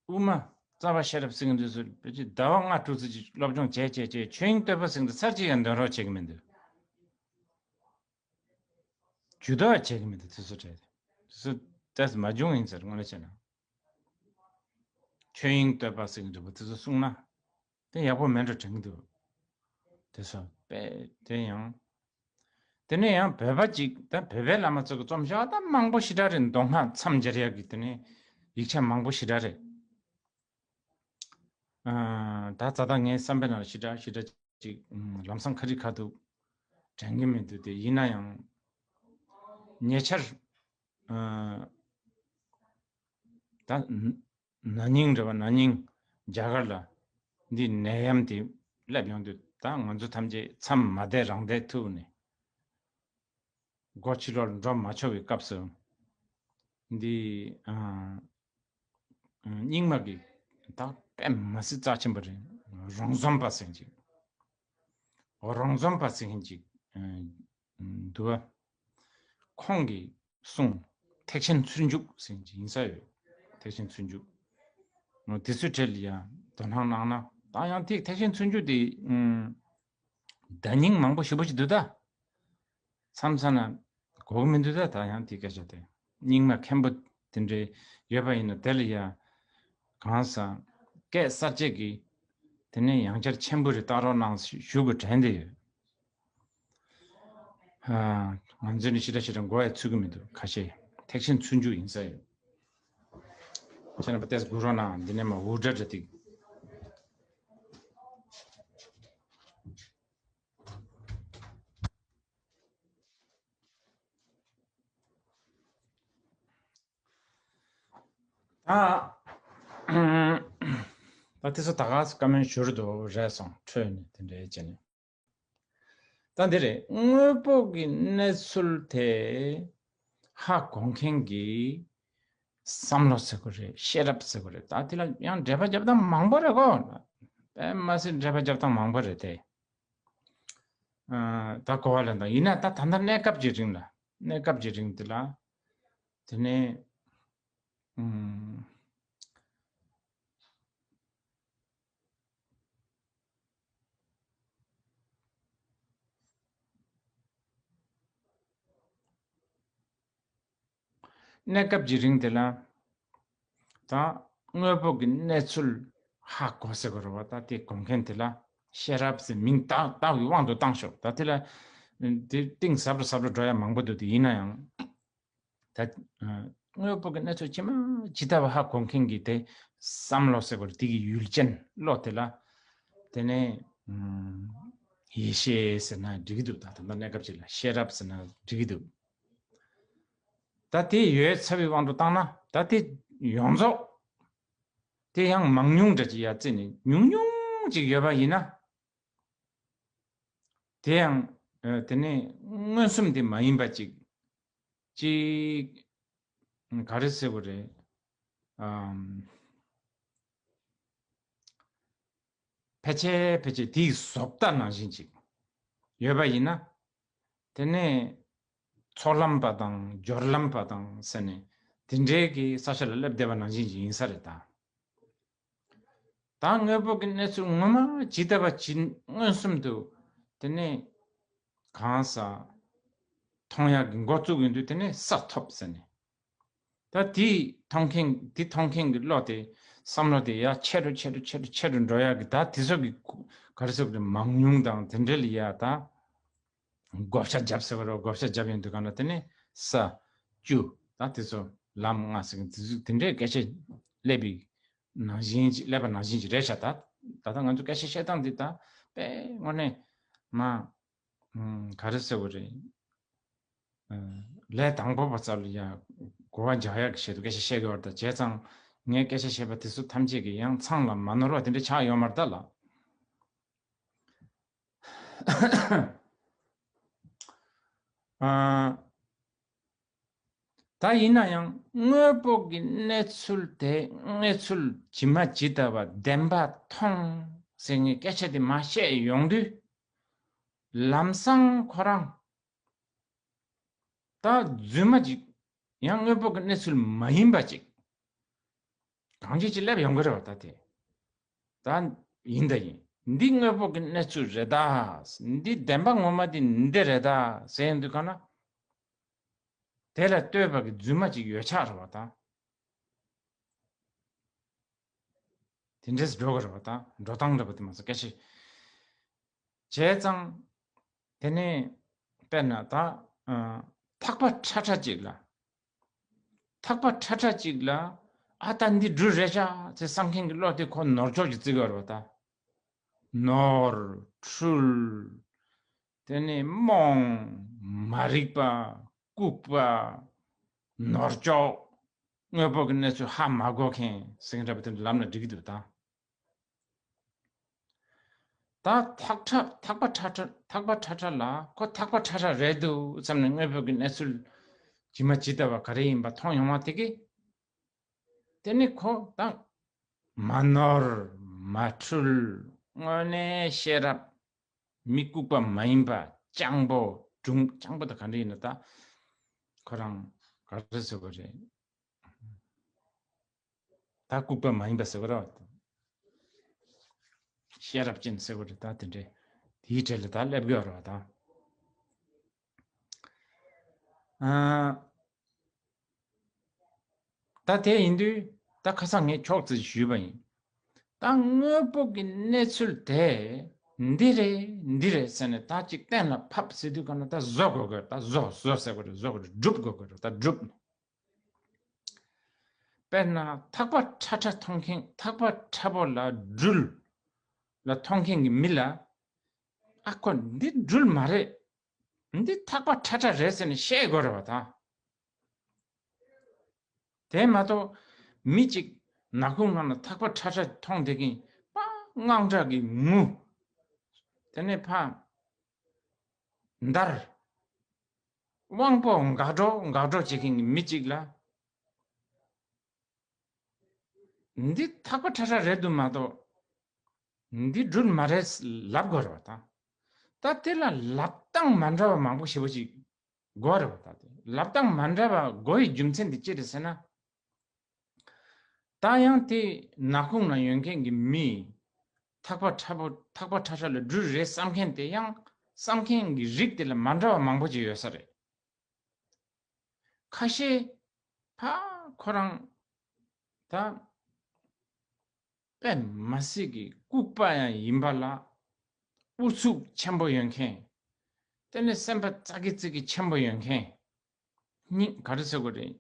དབུ་མ་རྩ་བ་ཤེས་རབ་ཟེར་གྱི་འདུག་ཟེར། བོད་ཀྱི་ཟླ་བ་ལྔ་དྲུག་ཙམ་ཅིག་སློབ་སྦྱོང་བྱས་བྱས་བྱས་ཆོས་དབྱིངས་བསྟོད་པ་ཟེར་གྱི་འདུག་ཚར་གཅིག་ཡང་འདོན་རོགས་བྱེད་ཀྱི་མི་འདུག་ཇུས་གཏོགས་བྱེད་ཀྱི་མི་འདུག་དེ་ཚོ་གྲས་དེ་ཚོ་ཏོག་ཙམ་མ་བྱུང་ཡིན་ཟེར། དངོས་གནས་བྱས་ན་ཆོས་དབྱིངས་བསྟོད་པ་ཟེར་གྱི་འདུག་པ་དེ་ཚོ་གསུངས་ན། དེ་ཡག་པོ་མེད་འགྲོ་དྲན་གྱི་འདུག་དེ་སོ་པས་དེ་ཡང་། དེ་ནས་ཡང་བོད་པ་ཅིག་ད་བོད་པའི་བླ་མ་ཚོ་གི་རྩོམ་ཤོག་ད་མང་པོ་ཞེ་དྲག་རེད། མདོ་སྔགས་མཚམས་སྦྱར་ཡག་གི་དེ་ནས་ཡིག་ཆ་མང་པོ་ཞེ་དྲག་རེད། ཨ་ད་རྩ་དང་ངའི་བསམ་པའི་ནང་ཞེ་དྲག་ཞེ་དྲག་ཅིག་ལམ་སང་ཁ་རི་ཁ་ཐུག་དྲན་གྱི་མི་འདུག་དེ་ཡིན་ན་ཡང་ཉེ་ཆར་ཨ་ད། ན་ནིང་རེད་བ། ན་ནིང་རྒྱ་གར་ལ་འདི་ནད་ཡམས་དེ་སླེབས་ཡོང་དུས་ད་ང་ཚོ་ཐམས་ཅད་མཚམས་མ་བསྡད་རང་བསྡད་ཐུག་ནས་སྒོ་ཕྱི་ལོགས་འགྲོ་མ་ཆོག་པའི་སྐབས་སུ་འདི་ཨ་ཨ་རྙིང་མ་གི་ད་དཔེ་མ་སྲིད་རྩ་ཆེན་པོ་རེད། རོང་ཟོམ་པ་ཟེར་གྱི་རོང་ཟོམ་པ་ཟེར་མཁན་ཅིག་ཨ་འདུག་བ། ཁོང་གིས་གསུངས། ཐེག་ཆེན་ཚུལ་འཇུག་ཟེར་མཁན་ཅིག་ཡིན་ས་ཡོད། ཐེག་ཆེན་ཚུལ་འཇུག་འོ་དེ་ཚོའི་གྲས་ལ་ཡང་དོ་སྣང་གནང་ན། ད་ཡང་ཐེག་ཐེག་ཆེན་ཚུལ་འཇུག་དེ་ཨ་བརྡ་རྙིང་མང་པོ་ཞེ་པོ་ཅིག་འདུག་ད། མཚམས་མཚམས་ན་གོ་གི་མི་འདུག་ད། ད་ཡང་དེ་སྐད་ཆ་དེ་རྙིང་མ་མཁན་པོ་དེ་འདྲའི་ཡོད་པ་ཡིན་ན་དེ་ལ་ཡ་གང་ཟག་སྐད་གསར་བཅད་ཀྱི་དེ་ནས་ཡང་བསྐྱར་མཆན་བུ་རེ་བཏགས་རོགས་གནང་ཞུ་དགོས་དྲན་བསྡད་ཡོད། ཨ་ང་ཚོ་ནི་ཞེ་དྲག་ཞེ་དྲག་མགོ་ཡང་ཚོད་ཀྱི་མི་འདུག་ཁ་ཤས་ཐེག་ཆེན་ཚུལ་འཇུག་ཡིན་ས་ཡོད། ཁྱེད་རྣམ་པ་ཏོག་ཙམ་སྒུག་རོགས་གནང་། འདི་ནས་མ་འུར་སྒྲ་སྒྲ་ཏིག་ད་ད་དེ་ཚོ་ད་ག་སེ་བཀའ་མོལ་ཞུ་རེ་འདུག་རེད་སོང་འཕྲོས་ནས་དེ་འདྲའི་བྱས་ནས། ད་འདི་རེད། དངོས་པོ་གི་གནས་ཚུལ་དེ་ཧ་གོ་མཁན་གྱི་ བསམ་བློ་ཟེར་དགོས་རེད། ཤེས་རབ་ཟེར་དགོས་རེད། ད་དེ་ལ་ཡང་འགྲེལ་པ་རྒྱབ་སྟངས་མང་པོ་རེད་གོ། དཔེ་མ་སྲིད་འགྲེལ་པ་རྒྱབ་སྟངས་མང་པོ་རེད་དེ། ཨ། ད་གོ་བ་ལེན་དང་ཡིན་ན་ད་ད་ལྟ་གནས་སྐབས་ཀྱི་རིང་ལ། གནས་སྐབས་ཀྱི་རིང་དེ་ལ། དེ་ནས་ཨུམ། གནས་སྐབས་ཀྱི་རིང་དེ་ལ། ད་དངོས་པོ་གི་གནས་ཚུལ་ཧ་གོ་ཟེར་དགོས་རེད་བ། ད་དེ་གོ་མཁན་དེ་ལ་ཤེས་རབ་ཟེར་མིང་བཏགས་བཏགས་པའི་དབང་དུ་བཏང་ཤོག། ད་དེ་ལ་དེ་གཏིང་ཟབ་རུ་ཟབ་རུ་འགྲོ་ཡ་མང་པོ་འདུག། དེ་ཡིན་ན་ཡང་། ད་དངོས་པོ་གི་གནས་ཚུལ་ཇི་མ་ཇི་ལྟ་བ་ཧ་གོ་མཁན་གྱི་དེ་བསམ་བློ་ཟེར་དགོས་རེད། དེ་གི་ཡུལ་ཅན་བློ་དེ་ལ། དེ་ནས་ཨུམ། ཡེ་ཤེས་ཟེར་ན་འགྲིག་གི་འདུག། ད་ད་ལྟ་གནས་སྐབས་ཅིག་ལ་ཤེས་རབ་ཟེར་ན་འགྲིག་གི་འདུག། ད་དེ་ཡོད་ཚར་བའི་དབང་དུ་བཏང་ན། ད་དེ་ཡོངས་རྫོགས་དེ་ཡང་མང་ཉུང་འདྲ་ཅིག་ཡ་བརྩིས་ནས་ཉུང་ཉུང་ཅིག་ཡོད་པ་ཡིན་ན། དེ་ཡང་ཨ་དེ་ནས་མངོན་སུམ་དེ་མ་ཡིན་པ་ཅིག། ཅིག། ག་རེ་ཟེར་དགོས་རེད། ཨམ། ཕལ་ཆེར་ཕལ་ཆེར་དེའི་བཟོ་ལྟ་ནང་བཞིན་ཅིག་ཡོད་པ་ཡིན་ན། དེ་ནས་ཚོགས་ལམ་པ་དང་སྦྱོར་ལམ་པ་དང་ཟེར་ནས་དེ་འདྲའི་གི་ས་ཆ་ལ་སླེབས་བསྡད་པ་ནང་བཞིན་ཅིག་ཡིན་ས་རེད་ད། ད་དངོས་པོ་གི་གནས་ཚུལ་ངོ་མ་ཇི་ལྟ་བ་ཇི་མངོན་སུམ་དུ་དེ་ནས་གང་ཟག་མཐོང་ཡག་གི་འགོ་བཙུགས་ཡོང་དུས་དེ་ནས་ས་ཐོབ་ཟེར་ནས། ད་དེ་མཐོང་མཁན་དེ་མཐོང་མཁན་གྱི་བློ་དེ་བསམ་བློ་དེ་ཡར་ཆེ་རུ་ཆེ་རུ་ཆེ་རུ་ཆེ་རུ་འགྲོ་ཡག་གི་ད་དེ་ཚོ་གི་ག་རེ་ཟེར་དགོས་རེད། མང་ཉུང་དང་དེ་འདྲ་ལ་ཡ་ད། བགོ་བཤའ་བརྒྱབ་ཟེར་བ་རེད། བགོ་བཤའ་བརྒྱབ་ཡོང་དུས་གང་ལ་དེ་ནས་ས་བཅུ་ད་དེ་ཚོ་ལམ་ལྔ་ཟེར་མཁན་དེ་ཚོ་དེ་འདྲའི་སྐད་ཆ་སླེབས་པའི་ནང་བཞིན་ཅིག་སླེབས་པ་ནང་བཞིན་ཅིག་རེད་ཤག། ད་ད་ལྟ་ང་ཚོ་སྐད་ཆ་བཤད་སྟངས་འདི་ད་དཔེ་དངོས་གནས་མ་ཨུམ་ག་རེ་ཟེར་དགོས་རེད། ཨ་ལས་དང་པོ་པ་ཚོ་ལ་ཡང་གོ་བ་འཇགས་ཡག་གི་ཆེད་དུ་སྐད་ཆ་བཤད་དགོས་པ་རེད། ད་བྱས་ཙང་ངས་སྐད་ཆ་བཤད་པ་དེ་ཚོ་ཐམས་ཅད་ཀྱིས་ཡང་ཚང་ལ་མ་ནོར་བ་དེ་འདྲ་ཆགས་ཡོད་མ་རེད་ད་ལགས། ཨ། ད་ཡིན་ན་ཡང་དངོས་པོ་གི་གནས་ཚུལ་དེ་གནས་ཚུལ་ཇི་མ་ཇི་ལྟ་བ་བདེན་པ་མཐོང་ཟེར་ངས་སྐད་ཆ་དེ་མ་བཤད་ཡོང་དུས། ལམ་སང་ཁོ་རང་ད་རྫུན་མ་ཅིག་ཡང་དངོས་པོ་གི་གནས་ཚུལ་མ་ཡིན་པ་ཅིག་གང་ཅི་ཅིག་སླེབས་ཡོང་གི་རེད་བ། ད་དེ་ད་ཡིན་ད་ཡིན། འདི་དངོས་པོ་གི་གནས་ཚུལ་རེད་ད། འདི་བདེན་པ་ངོ་མ་འདི་འདི་རེད་ད་ཟེར་ཡོང་དུས་གང་ན། དེ་ལ་ལྟོས་པ་གི་རྫུན་མ་ཅིག་ཡོད་ཆགས་རེད་བ་ད། དེ་འདྲས་འགྲོ་གི་རེད་བ་ད། འགྲོ་སྟངས་འདྲ་པོ་དེ་མ་ཟད་སྐད་ཆ། བྱས་ཙང་། དེ་ནས་དཔེར་ན་ད། ཨ། ཐག་པ་ཁྲ་ཁྲ་ཅིག་ལ། ཐག་པ་ཁྲ་ཁྲ་ཅིག་ལ། ཨ་ད་འདི་སྦྲུལ་རེད་ཤག་ཟེར་བསམ་མཁན་གྱི་བློ་དེ་ཁོ་ནོར་ཅོག་ཅིག་བརྩི་གི་ཡོད་རེད་བ་ད། ནོར། འཁྲུལ། དེ་ནས་རྨོངས། མ་རིག་པ། ལྐུགས་པ། ནོར་ཅོག། དངོས་པོ་གི་གནས་ཚུལ་ཧ་མ་གོ་མཁན་ཟེར་མཁན་འདྲ་པོ་དེ་འདྲ་ལབ་ན་འགྲིག་གི་འདུག་ད། ད་ཐག་ཁྲ་ཐག་པ་ཁྲ་ཁྲ་ཐག་པ་ཁྲ་ཁྲ་ལ་ཁོ་ཐག་པ་ཁྲ་ཁྲ་རེད་འདུག་བསམ་ནས་དངོས་པོ་གི་གནས་ཚུལ་ཇི་མ་ཇི་ལྟ་བ་ག་རེ་ཡིན་པ་མཐོང་ཡོང་བ་དེ་གི། དེ་ནི་ཁོ་ད་མ་ནོར། མ་འཁྲུལ། དངོས་གནས་ཤེས་རབ། མི་ལྐུགས་པ་མ་ཡིན་པ། སྤྱང་པོ། སྒྲུང་སྤྱང་པོ་དང་ག་འདྲ་ཡིན་ན་ད། ཁོ་རང་ག་རེ་ཟེར་དགོས་རེད། ད་ལྐུགས་པ་མ་ཡིན་པ་ཟེར་དགོས་རེད་བ། ཤེས་རབ་ཅན་ཟེར་དགོས་རེད་ད། དེ་འདྲའི་དེའི་གྲས་ལ་ད་སླེབས་དགོས་རེད་བ་ད། ཨ། ད་དེ་ཡིན་དུས་ད་ཁ་སང་ངས་ཁྱོག་ཙམ་ཞུས་པ་ཡིན། ད་དངོས་པོ་གི་གནས་ཚུལ་དེ་འདི་རེད་འདི་རེད་ཟེར་ནས་ད་ཅིག་གཏན་ལ་ཕབ་ཟེར་དུས་ག་ན་ད་བཟོ་དགོས་དགོས། ད་བཟོ་བཟོ་ཟེར་དགོས་རེད། བཟོ་དགོས་རེད། སྒྲུབ་དགོས་དགོས་རེད། ད་སྒྲུབ། དཔེར་ན་ཐག་པ་ཁྲ་ཁྲ་མཐོང་མཁན། ཐག་པ་ཁྲ་པོ་ལ་སྦྲུལ་ལ་མཐོང་མཁན་གྱི་མི་ལ། ཨ་ཁོ་འདི་སྦྲུལ་མ་རེད། འདི་ཐག་པ་ཁྲ་ཁྲ་རེད་ཟེར་ནས་བཤད་དགོས་རེད་བ་ད། དེ་མ་གཏོགས་མི་གཅིག་ནག་ཁུང་ནང་ལ་ཐག་པ་ཁྲ་ཁྲ་མཐོང་བསྡད་མཁན་པ། དངངས་སྐྲག་གི་ངུ། དེ་ནས་ཕ་འདར། དབང་པོ་འགག་འགྲོ་འགག་འགྲོ་བྱེད་མཁན་གྱི་མི་གཅིག་ལ། འདི་ཐག་པ་ཁྲ་ཁྲ་རེད་འདུག་མ་གཏོགས། འདི་སྦྲུལ་མ་རེད་ལབ་དགོས་རེད་བ་ད། ད་དེ་ལ་ལབ་སྟངས་མ་འདྲ་བ་མང་པོ་ཞེ་པོ་ཅིག་དགོས་རེད་བ་ད། དེ་ལབ་སྟངས་མ་འདྲ་བ་དགོས་ཡི་རྒྱུ་མཚན་དེ་ཅི་རེད་ཟེར་ན། ད་ཡང་དེ་ནག་ཁུང་ན་ཡོད་མཁན་གྱི་མི། ཐག་པ་ཁྲ་པོ་ཐག་པ་ཁྲ་ཁྲ་ལ་སྦྲུལ་རེད་བསམ་མཁན་དེ་ཡང་བསམ་མཁན་གྱི་རིགས་དེ་ལ་མ་འདྲ་བ་མང་པོ་ཅིག་ཡོད་ས་རེད། ཁ་ཤས་ཕ་ཁོ་རང་ད་དཔེ་མ་སྲིད་ཀྱི་ལྐུགས་པ་ཡང་ཡིན་པ་ལ་ཨུ་ཚུགས་ཆེན་པོ་ཡོད་མཁན། དེ་ནས་སེམས་པ་ཙག་གི་ཙིག་གི་ཆེན་པོ་ཡོད་མཁན། སྙིང་ག་རེ་ཟེར་དགོས་རེད།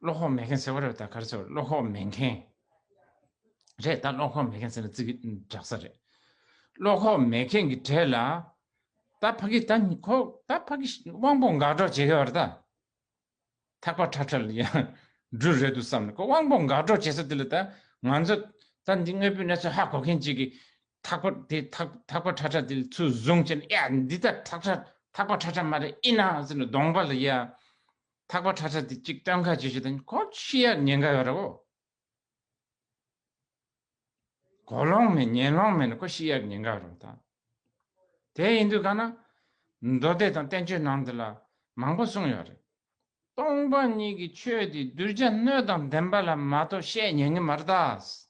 བློ་ཁོག་མེད་མཁན་ཟེར་བ་རེད་ད། ག་རེ་ཟེར་དགོས་རེད། བློ་ཁོག་མེད་མཁན་རེད་ད། བློ་ཁོག་མེད་མཁན་ཟེར་ན་ཙིག་གེ་དྲག་ས་རེད། བློ་ཁོག་མེད་མཁན་གྱི་གྲས་ལ་ད་ཕ་གི་ད་ཁོ་ད་ཕ་གི་དབང་པོ་འགག་སྒྲོག་བྱེད་ཀྱི་ཡོད་རེད་ད། ཐག་པ་ཁྲ་ཁྲ་ལ་ཡང་སྦྲུལ་རེད་འདུག་བསམ་ནས་ཁོ་དབང་པོ་འགག་སྒྲོག་བྱེད་ས་དེ་ལ་ད་ང་ཚོ་ད་འདི་དངོས་པོའི་གནས་ཚུལ་ཧ་གོ་མཁན་ཅིག་གིས་ཐག་པ་དེ་ཐག་ཐག་པ་ཁྲ་ཁྲ་དེ་ཚུར་བཟུང་བྱས་ནས་ཡ་འདི་ད་ཐག་ཁྲ་ཐག་པ་ཁྲ་ཁྲ་མ་རེད་ཨེ་ན་ཟེར་ནས་གདོང་པ་ལ་ཡ་ཐག་པ་ཁྲ་ཁྲ་དེ་གཅིག་སྟོན་ཁ་བྱེད་བྱེད་དང་ཁོ་ཤི་ཡག་ཉེན་ཁ་ཡོད་རེད་འོ། གོ་ལོང་མེད་ཉན་ལོང་མེད་ན་ཁོ་ཤི་ཡག་ཉེན་ཁ་རེད་ད། དེ་ཡིན་དུས་ག་ན་མདོ་སྡེ་དང་བསྟན་བཅོས་ནང་དེ་ལ་མང་པོ་གསུངས་ཡོད་རེད། སྟོང་པ་ཉིད་ཀྱི་ཆོས་དེ་གདུལ་བྱ་སྣོད་དང་ལྡན་པ་ལ་མ་གཏོགས་བཤད་ཉན་གྱི་མ་རེད་ད།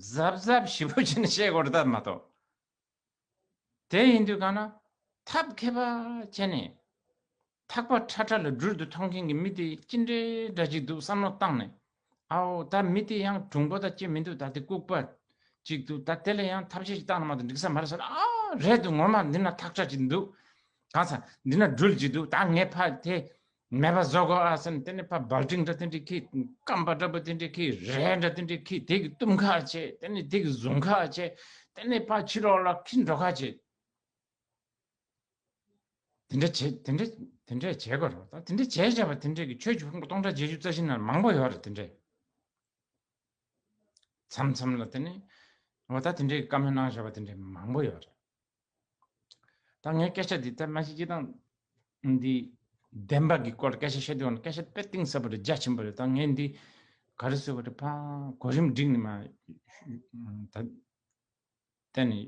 གཟབ་གཟབ་ཞིབ་པོ་བྱས་ནས་བཤད་དགོས་རེད་ད་མ་གཏོགས། དེ་ཡིན་དུས་གང་ན་ཐབས་མཁས་པ་བྱས་ནས་ཐག་པ་ཁྲ་ཁྲ་ལ་སྦྲུལ་དུ་མཐོང་མཁན་གྱི་མི་དེ་ཅི་འདྲའི་འདྲ་ཅིག་འདུག་བསམ་བློ་བཏང་ནས། ཨའོ་ད་མི་དེ་ཡང་གྲུང་པོ་དང་ཅི་མི་འདུག་ད་དེ་ལྐུགས་པ་ཅིག་འདུག་ད་དེ་ལ་ཡང་ཐབས་ཤེས་ཤིག་བཏང་ན་མ་གཏོགས་འགྲིག་ས་མ་རེད་ཟེར། ཨ་རེད་འདུག་ངོ་མ་འདི་ན་ཐག་ཁྲ་ཅིག་འདུག་གང་ས་འདི་ན་སྦྲུལ་ཅིག་འདུག་ད་ངས་ཕ་དེ་མེད་པ་བཟོ་དགོས་ཨ་ཟེར་ནས་དེ་ནས་ཕ་སྦལ་ཏྲིང་འདྲ་དེ་འདྲས་ཁྱེར། སྐམ་པ་འདྲ་པོ་དེ་འདྲས་ཁྱེར། རས་འདྲ་དེ་འདྲས་ཁྱེར། དེ་གི་བཏུམ་ཁ་བྱེད། དེ་ནས་དེ་གི་བཟུང་ཁ་བྱེད། དེ་ནས་ཕ་ཕྱི་ལོགས་ལ་ཁྱེར་འགྲོ་ཁ་བྱེད། དེ་འདྲ་བྱེད་དེ་འདྲ་དེ་འདྲ་བྱེད་དགོས་རེད། ད་དེ་འདྲ་བྱས་བྱས་པ་དེ་འདྲས་ཀྱི་ཆོས་ཀྱི་ཕུང་པོ་སྟོང་ཕྲག་བརྒྱད་ཅུ་རྩ་བཞི་ནང་མང་པོ་ཡོད་རེད། དེ་འདྲས་མཚམས་མཚམས་ལ་དེ་ནས་འོ་ད་དེ་འདྲས་ཀྱི་བཀའ་མོལ་གནང་བཞག་པ་དེ་འདྲས་མང་པོ་ཡོད་རེད། ད་ངའི་སྐད་ཆ་འདི་ད་མ་གཞི་སྤྱི་བཏང་འདི་བདེན་པ་གི་སྐོར་སྐད་ཆ་བཤད་དུས་སྐད་ཆ་དཔེ་གཏིང་ཟབ་པོ་རེད། རྒྱ་ཆེན་པོ་རེད། ད་ངས་འདི་ག་རེ་ཟེར་དགོས་རེད། ཕ་གོ་རིམ་བསྒྲིགས་ནས་མ་ད་གཏན་ནས་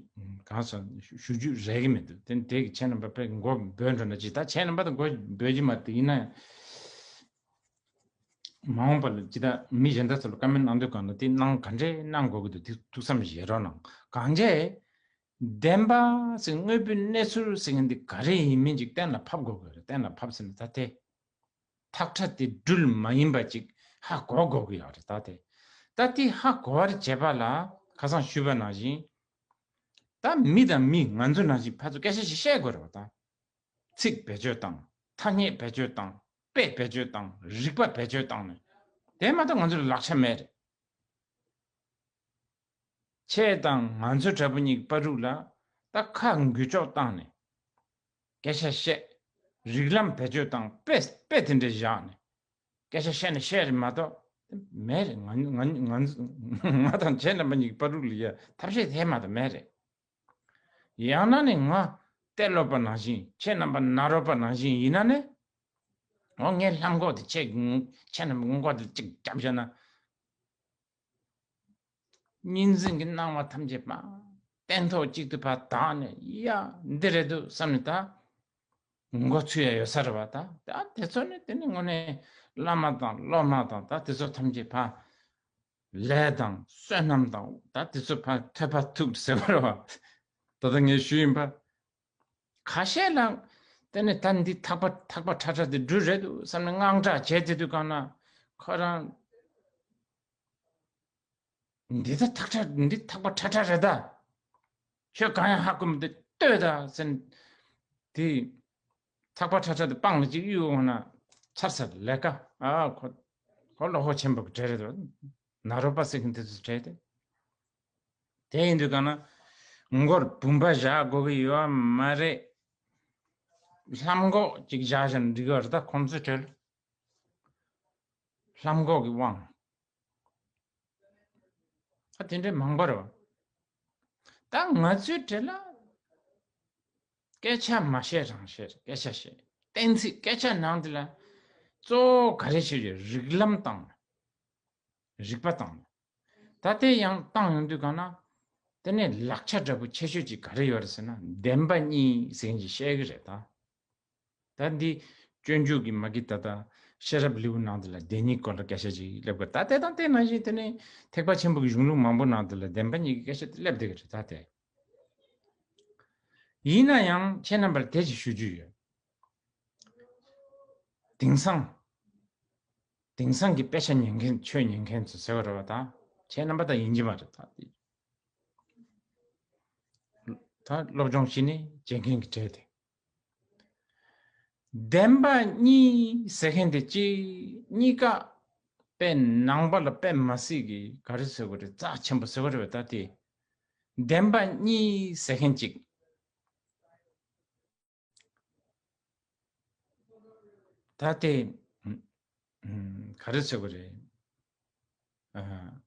གང་ཟེར་ཞུ་རྒྱུ་རག་གི་མི་འདུག་དེ་དེ་གི་ཁྱེད་རྣམ་པ་དཔེ་མགོ་འབོད་འགྲོ་ན་ཅི། ད་ཁྱེད་རྣམ་པ་ད་མགོ་འབོད་ཀྱི་མ་རེད། ཡིན་ན་ཡང་མ་འོངས་པ་ལ་ཅི་ད་མི་གཞན་དག་ཚོ་ལ་བཀའ་མོལ་གནང་དུས་གང་ལ་དེ་གནང་ག་འདྲས་གནང་དགོས་ཀྱི་འདུག་དེ་ཐུགས་བསམ་བཞེས་རོགས་གནང་། གང་བྱས། བདེན་པ་ཟེར་དངོས་པོའི་གནས་ཚུལ་ཟེར་མཁན་འདི་ག་རེ་ཡིན་མིན་ཅིག་གཏན་ལ་ཕབ་དགོས་ཀྱི་རེད། གཏན་ལ་ཕབ་ཟེར་ན་ད་དེ་ཐག་ཁྲ་དེ་སྦྲུལ་མ་ཡིན་པ་ཅིག་ཧ་གོ་དགོས་ཀྱི་ཡོད་རེད། ད་དེ་ད་དེ་ཧ་གོ་བར་བྱེད་པ་ལ་ཁ་སང་ཞུས་པ་ནང་བཞིན་ད་མི་དང་མི་ང་ཚོ་ནང་བཞིན་ཕར་ཚུར་སྐད་ཆ་ཞིག་བཤད་དགོས་རེད་བ། ད་ཚིག་བེད་སྤྱོད་བཏང་། ཐ་སྙད་བེད་སྤྱོད་བཏང་། དཔེ་བེད་སྤྱོད་བཏང་། རིགས་པ་བེད་སྤྱོད་བཏང་ནས་དེ་མ་གཏོགས་ང་ཚོ་ལ་ལག་ཆ་མེད་རེད། ཁྱེད་དང་ང་ཚོ་འདྲ་པོ་གཉིས་བར་དུ་ལ་ད་ཁ་འགུལ་སྐྱོད་བཏང་ནས་སྐད་ཆ་བཤད། རིགས་ལམ་བེད་སྤྱོད་བཏང་། དཔེ་དཔེ་དེ་འདྲ་བཞག་ནས་སྐད་ཆ་བཤད་ནས་བཤད་རེད་མ་གཏོགས་མེད་རེད། ང་ང་ང་ང་དང་ཁྱེད་རྣམ་པ་གཉིས་བར་དུ་ལ་ཡ་ཐབས་ཤེས་དེ་མ་གཏོགས་མེད་རེད། ཡང་ན་ནི་ང་གཏེར་སློབ་པ་ནང་བཞིན་ཁྱེད་རྣམ་པ་ནཱ་རོ་པ་ནང་བཞིན་ཡིན་ན་ནི་འོ་ངའི་ལྷམ་གོག་དེ་ཁྱེད་ཁྱེད་རྣམ་པ་མགོ་དེ་གཅིག་བརྒྱབ་བཞག་ན། གཉིས་འཛིན་གྱི་སྣང་བ་ཐམས་ཅད་པ་སྟན་ཐོག་གཅིག་ཏུ་ཕར་དག་ནས་ཡ་འདི་རེད་འདུག་བསམ་ནས་ད་མགོ་ཚོས་ཡ་ཡོད་ས་རེད་བ། ད་ད་དེ་ཚོ་ནི་དེ་ནི་དངོས་གནས་བླ་མ་དང་སློབ་མ་དང་ད་དེ་ཚོ་ཐམས་ཅད་ཕར་ལས་དང་བསོད་ནམས་དང་ད་དེ་ཚོ་ཕར་ཐོས་པ་ཐུག་ཟེར་བ་རེད་བ། ད་ལྟ་ངས་ཞུས་ཡིན་པ། ཁ་ཤས་ལ་དེ་ནི་ད་འདི་ཐག་པ་ཐག་པ་ཁྲ་ཁྲ་དེ་སྦྲུལ་རེད་འདུག་བསམ་ནས་དངངས་སྐྲག་བྱས་དེ་དུས་གང་ན་ཁོ་རང་འདི་ད་ཐག་ཁྲ་འདི་ཐག་པ་ཁྲ་ཁྲ་རེད་ད། ཁྱོད་གང་ཡང་ཧ་གོ་མི་འདུག་ལྟོས་ད་ཟེར་ནས་དེ་ཐག་པ་ཁྲ་ཁྲ་དེ་སྤང་ལ་ཅིག་གཡུག་འོང་ན་ཚར་ཚར་ལས་ཀ་ཨ་ཁོ་ཁོ་བློ་ཁོག་ཆེན་པོ་གི་གྲས་རེད་འདུག་ནཱ་རོ་པ་ཟེར་མཁན་དེ་ཚོ་གྲས་དེ། དེ་ཡིན་དུས་གང་ན་མགོར་བུམ་པ་བཞག་དགོས་ཀྱི་ཡོད་མ་རེད། ལྷམ་གོག་ཅིག་བཞག་བཞག་ན་འགྲིག་གི་རེད། ད་ཁོང་ཚོའི་གྲས་ལ་ལྷམ་གོག་གི་དབང་ཨ་དེ་འདྲའི་མང་པོ་རེད་བ། ད་ང་ཚོའི་གྲས་ལ་སྐད་ཆ་མ་བཤད་རང་བཤད། སྐད་ཆ་བཤད་གཏན་ཚིགས་སྐད་ཆ་ནང་དེ་ལ་གཙོ་བོ་ག་རེ་བྱེད་ཀྱི་རིགས་ལམ་དང་། རིག་པ་བཏང་ནས། ད་དེ་ཡང་བཏང་ཡོང་དུས་གང་ན། དེ་ནས་ལག་ཆ་འདྲ་པོ་ཆེ་ཤོས་ཅིག་ག་རེ་ཡོད་རེད་ཟེར་ན། བདེན་པ་གཉིས་ཟེར་མཁན་ཅིག་བཤད་ཀྱི་རེད་ད། ད་འདི་སྤྱོད་འཇུག་གི་མ་གི་ད་ལྟ་ཤེས་རབ་ལེའུ་ནང་དུ་ལ་བདེན་གཉིས་སྐོར་ལ་སྐད་ཆ་ཅིག་སླེབས་དགོས། ད་དེ་དང་དེ་ནང་བཞིན་དེ་ནས་ཐེག་པ་ཆེན་པོ་གི་གཞུང་ལུགས་མང་པོ་ནང་དུ་ལ་བདེན་པ་གཉིས་ཀྱི་སྐད་ཆ་དེ་སླེབས་བསྡད་ཀྱི་རེད་ད་དེ། ཡིན་ན་ཡང་ཁྱེད་རྣམ་པར་དེ་ཅིག་ཞུ་རྒྱུ་ཡོད། དེང་སང་། དེང་སང་གི་དཔེ་ཆ་ཉན་མཁན་ཆོས་ཉན་མཁན་ཚོ་ཟེར་བ་རེད་བ་ད། ཁྱེད་རྣམ་པ་ད་ཡིན་གྱི་མ་རེད་ད། ད་སློབ་སྦྱོང་བྱས་ནས་བྱེད་མཁན་གྱི་གྲས་དེ། བདེན་པ་གཉིས་ཟེར་མཁན་དེ་གཅིག་གཉིས་ཀ་དཔེ་ནང་པ་ལ་དཔེ་མ་སྲིད་ཀྱི་ག་རེ་ཟེར་དགོས་རེད། རྩ་ཆེན་པོ་ཟེར་དགོས་རེད་བ་ད་དེ། བདེན་པ་གཉིས་ཟེར་མཁན་གཅིག་ད་དེ། ཨམ། ག་རེ་ཟེར་དགོས་རེད། ཨ།